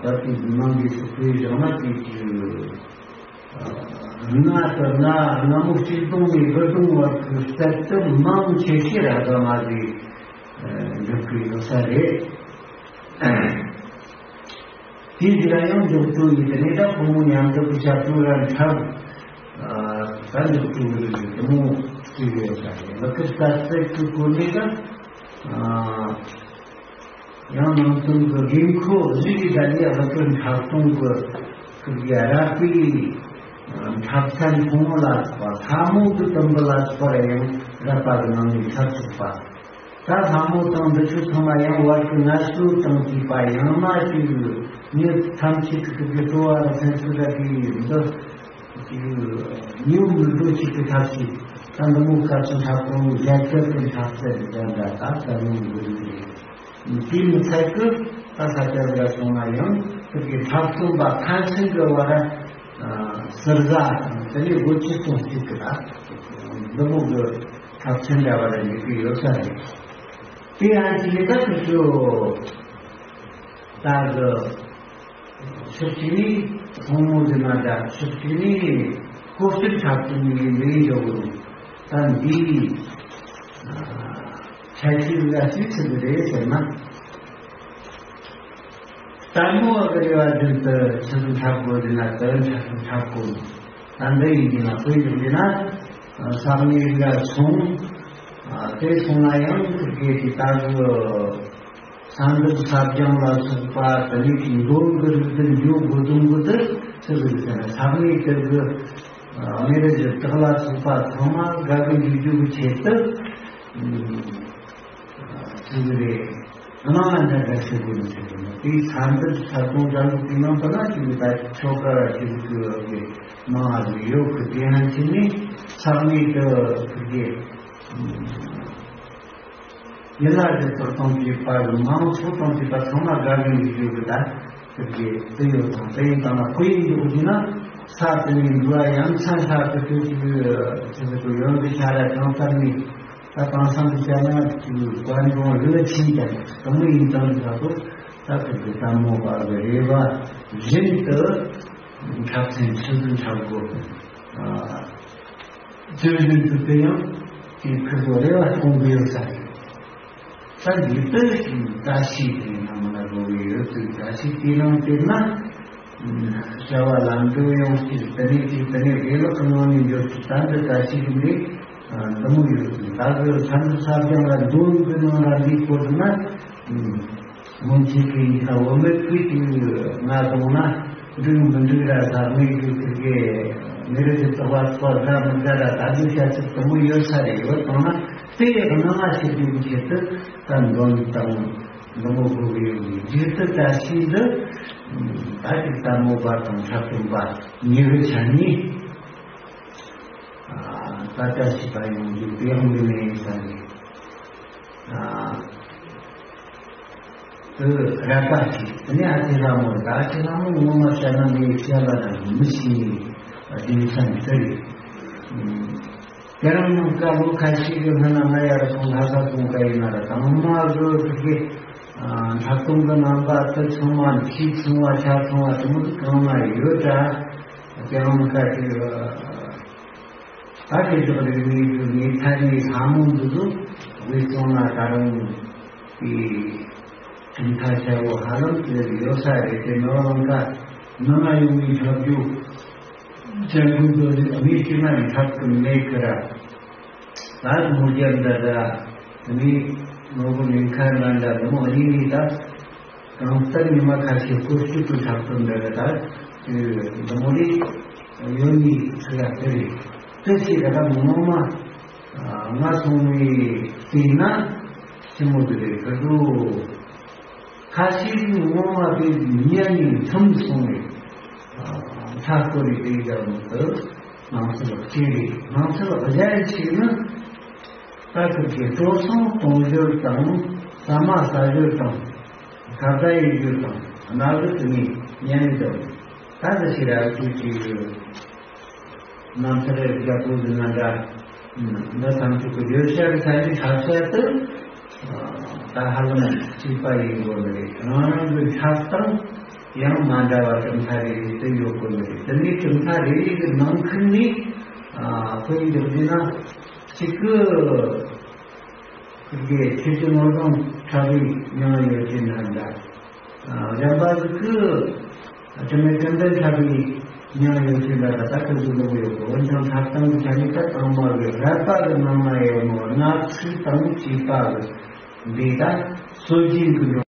ད་དེ་ནང་གི་སུ་དེ་བཞག་ན་དེ་གི་ན་ལྟར་ན་སྔ་མོ་གཅིག་སྟོང་ནས་དགུ་སྟོང་བར་གྱི་སྟབས་བསྟུན་མང་ཆེ་ཤོས་ར་ཟ་མ་ཟིག་འཇོག་གི་ཡོད་ས་རེད། དེའི་རྗེས་ལ་ཡང་འཇོག་ཏུ་ཡིན་དེ་ནས་ད་ཕོ་མོ་མཉམ་འཇོག་གི་ཞབས་བྲོ་ར་འཁྲབ། ད་འཇོག་ཏུ་ཡིན་དེ་མོ་ཅིག་ཡོད་ས་རེད། ལག་ཁྱེར་ལྟ་ཚད་ཀྱི་སྐོར་ནས་ད། ཡང་ནང་དོན་གྱི་དགོས་མཁོ་གཟིགས་ཀྱི་ད་ནི་སློབ་གྲྭའི་འཁྲབ་སྟོན་གྱི་ཁུར་གྱི་ར་པའི་འཁྲབ་ཚན་ཕུང་བོ་ལ་སོགས་པ་ལྷ་མོ་གི་དུམ་བུ་ལ་སོགས་པ་ཡང་ར་པ་གི་ནང་ནས་འཁྲབ་ཆོག་པ། ད་ལྷ་མོ་དང་འདི་ཚོ་ཚང་མ་ཡང་བར་གྱི་ངལ་གསོ་དང་བཅས་པ་ཡང་མ་ཅིག་མྱི་ཐམས་ཅད་ཀྱི་ཁུར་གྱི་སྤྲོ་བ་ལ་ཕན་ཚུན་ར་གི་འདི་ཅིག་ཉིན་མི་འགྲོ་ཅིག་གི་ཐབས་ཤིག་ད་འདི་མོ་སྐབས་སུ་འཁྲབ་སྟོན་རྒྱ་སྐད་དུ་འཁྲབ་ཚད་འདི་འདྲ་ད་ད་ནི་འགྲོ་གི་རེད། དེའི་མི་ཚད་ཀྱི་ད་ས་ཆ་འདི་ལ་སོང་ན་ཡང་ཁུར་གྱི་འཁྲབ་སྟོན་པ་ཕན་ཚུན་གྱི་བར་ཟུར་ཟ་དང་དེ་ནས་སྒོ་ཁྱི་སྟོང་གཅིག་གི་ད་འདི་མོ་གི་འཁྲབ་ཚན་འདྲ་བ་ལ་འཇུག་གི་ཡོད་ས་རེད། དེ་ཡང་ཅི་ནས་ད་ཁུ་ཚོ་ད་གི་ཕྱོགས་གཅིག་ནས་ཕོ་མོ་འདི་མ་འདྲ་ཕྱོགས་གཅིག་ནས་སྐོར་སྐྱོད་འཁྲབ་སྟོན་ཡིན་ལས་འཇོག་གི་རུང་ད་འདིའི་ཆ་ཤས་ལ་ཅི་ཚིག་རེད་ཟེར་ན། ལྟད་མོ་གི་རེ་བ་བདུན་དུ་ཆི་ཟིག་འཁྲབ་དགོས་ཟེར་ན་དུ་འཁྲབ་འཁྲབ་དགོས། ད་འདི་ཡིན་གྱི་ན་དཔེ་ཡིན་གྱི་ན་ས་གནས་ལ་སོང་། དེ་སོང་ན་ཡང་ཁུར་གི་དེ་ལྟ་བུ་ས་འདུལ་ས་སྦྱང་ལ་སོགས་པ་དེ་ནས་ཀྱི་མདོ་གི་རིགས་དེ་འཇོག་དགོས་དོན་གི་དེ་ཆི་ཟིག་ཟེར་ན་ས་གནས་དེ་གི་གནས་རི་གི་བྲག་ལ་སོགས་པ་ཚང་མ་དགའ་གི་འཇུག་རྒྱུ་གི་ཆེད་དུ། ཅི་ཟེར་རེད། ཨ་མ་ང་འདྲ་འདྲ་ཞིག་དགོས་ནི་ཞིག་དགོས་ནི་དེའི་ས་འདིར་ས་སྟོང་འདྲ་འདུག་དེ་ནང་དུ་ན་ཅིག་ད་ཆོ་ག་ར་ཅིག་གི་གི་མང་ང་ཟིག་ཡོད་གི་དེ་ཧན་ཕྱིན་ནི་ས་གནས་དུ་གི་ཡིན་ལ་དེ་ཚོར་གཏོང་གི་པ་མང་ཚོགས་གཏོང་གི་པ་ཚང་མ་དགའ་གི་ཡོད་གི་ད་གི་དེ་ཡོད་དང་དེ་ཡིན་དང་ན་ཁོ་ཡིན་འདུག་གི་ན། ས་དེ་ནས་འགྲོ་བ་ཡང་ཚན་ས་དེ་དུས་ཀྱི་ཚེ་སྲོག་ཡོན་གྱི་ཆ་ར་གང་ལྟར་ནས་ད་དེང་སང་གི་ཆ་ན་ཀྱི་བཀའ་འགྲོ་རི་ལ་ཕྱིན་ཀྱང་དེ་མོ་ཡིན་ཙང་ད་ཚོ་ད་ཁུར་གི་ལྟད་མོ་བ་གི་རེ་བ་བཞིན་དུ་འཁྲབ་ཚན་ཆུ་ཚོད་འཁྲབ་དགོས། ཨ། ཚུལ་བཞིན་དུ་དེ་ཡང་དེ་ཁུར་གི་རེ་བ་སྐོང་གི་ཡོད་ས་རེད། ས་འདི་ལྟར་ཞིག་བཀྲ་ཤིས་དེ་ནང་ལ་རོལ་གི་ཡོད་ཚུལ་བཀྲ་ཤིས་དེ་རང་དེ་ན། བྱ་བ་ལམ་འགྲོ་ཡོང་ཞིག་དེ་ནས་ཅིག་དེ་ནས་དགེ་ལགས་ཀྱི་ངང་ནས་འབྱོར་ཞིག་ད་འདི་བཀྲ་ཤིས་ཀྱི་མེད། འདི་མོ་ཡོད་ཚུལ་ད་གི་ཚན་རིག་ས་སྦྱང་ལ་འདོན་གི་ནང་ལ་འདི་སྐོར་ན། སྔོན་ཆད་ཀྱི་ཡིན་ཁ་བོད་མི་ཁུལ་གྱི་ང་གཏོང་ན་འགྲིག་མི་འགྲིག་ར་ཟ་མི་འགྲིག་ཟེར་གི་མི་རིགས་ཀྱི་བཙོག་པ་ཚོགས་དགའ་མི་དགའ་ར་ད་འདི་བཤད་ཚུལ་དེ་མོ་ཡོད་ས་རེད། ཡོད་བཏང་ན་དེ་ཡི་སྣང་བ་ཞིག་འདུག་ཆེད་དུ་ད་འདོན་དང་འདི་མོ་དགོས་ཀྱི་ཡོད་གི་རྒྱུ་དུ་ད་ཤིན་ཏུ་ད་ཅིག་ལྟད་མོ་བ་དང་འཁྲབ་སྟོན་པ་ཉེ་གི་ཆ་ནི་ད་ལྟ་ཞིག་པ་ཡོང་རྒྱུ་དེ་ཡང་འདི་མེད་ཡིན་ས་རེད། དུ་ར་པ་ཅིག་དེ་ནས་ཨ་ཅེ་ལྷ་མོ་རེད། ཨ་ཅེ་ལྷ་མོ་ངོ་མ་བཤད་ན་མི་བཤད་པ་དང་མི་ཤེས་ནི་རྒྱུ་མཚན་དེ་རེད། དེ་རང་ནང་སྐབས་ལོ་ཁ་ཤས་ཀྱི་སྔོན་ན་ང་ཡར་སོང་ལྷ་ས་སོང་ག་ཡིན་ན་ར་དང་མ་གི་ཁུ་གི་འཁྲབ་སྟོན་གི་རྣམ་པ་དེ་ཚང་མ་ཁྱི་ཚང་བ་ཆ་ཚང་བ་དེ་མོ་དེ་གང་མ་ཡོད་ད་དེ་རང་ཁ་ཅིག་ད་དེ་དག་རིག་གནས་ཀྱི་ངའི་ཐ་སྙད་ལྷ་མོ་འདི་ཚོ་དབུས་གཙང་ན་ད་རུང་དེ་གྲུབ་མཐའ་ཆེ་བོ་ཧ་ལམ་དེ་ཡོད་ས་རེད། དེ་ནོར་ལང་ཀ་ནང་ན་ཡོང་བའི་འཁྲབ་རྒྱུ་ཅན་ཀུན་ཏུ་རིག་གནས་ཀྱི་ན་འཁྲབ་ཏུ་མེད་ཀི་ར། ད་མོ་རྒྱབ་འདྲ་འདྲ་དེ་ནས་ནོར་བུ་ཉེན་ཁ་འདྲ་འདྲ་དེ་མོ་གཉིས་ནི་ད། གང་ལྟར་ཉི་མ་ཁ་ཤས་སྐོར་སྐྱོད་དུ་འཁྲབ་སྟོན་འདི་རེད། ད་འདི་མོ་རེད། ཡོད་ནི་ཚུལ་ལ་དེ་རེད། དེ་ཞིག་ག་ད་ངོ་མ་ང་སོང་བའི་དུས་ན་ཞི་མོ་དེ་རེད། ག་དུ་ཁ་ཤས་ཀྱི་ངོ་མ་དེ་ཉན་ནས་ཁྲོམ་སོང་བའི་མཐའ་སྐོར་རེད། དེ་ཡང་དུ་ནང་ཚུལ་ལ་ཅི་རེད། ནང་ཚུལ་ལ་གཞན་ཞིག་ནི། ལྟ་གྲུབ་ཀྱི་སྤྲོ་སོང་གཏོང་རྒྱུ་དང་ཟ་མ་ཟ་རྒྱུ་དང་ཁ་བརྡ་ཡེད་རྒྱུ་དང་གནའ་བོའི་དུ་ནས་ཉན་རྒྱུ་ད་འདི་ཞིག་ར་ཅིག་ཅིག་ཡོད། རྣམ་ཐར་རྒྱ་པོ་འདི་ན་འདྲ་འདི་ཐམས་ཅད་ཀྱི་བརྗོད་བྱ་གི་ས་ནས་ཁ་བཤད་དུ་ད་ཧ་ལམ་གཅིག་པ་ཡིན་དགོས་ནི་རེད། རང་རང་གི་འཁྲབ་སྟངས་ཡང་མ་འདྲ་བ་གྲུབ་མཐའ་རེ་རེ་དུ་ཡོད་དགོས་ནི་རེད། དེ་ནས་གྲུབ་མཐའ་རེ་རེ་གི་ནང་ཁུལ་ནས་དཔེ་འཇོག་རྒྱུ་ན། གཅིག་གི་ཁུར་གི་ཆོས་ཀྱི་ནོར་བཟང་འཁྲབ་པའི་མྱིང་ཡོད་ཅེ་ན་འདྲ། གཞན་པ་ཟིག་གི་དྲི་མེད་ཀུན་ལྡན་འཁྲབ་པའི་མྱིང་ཡོད་ཅེ་ན་འདྲ། ད་ཁུར་གི་ལོག་ཡོད་གི། འོན་ཀྱང་འཁྲབ་སྟངས་ཀྱི་ཆ་ནས་ད་དང་མ་གི་ར་པ་གི་ནང་ན་ཡོད་ནོ་སྣ་ཚུལ་དང་བཅས་པ་གི་འདི་ད་སྲོལ་རྒྱུན་གི་འགྲོ།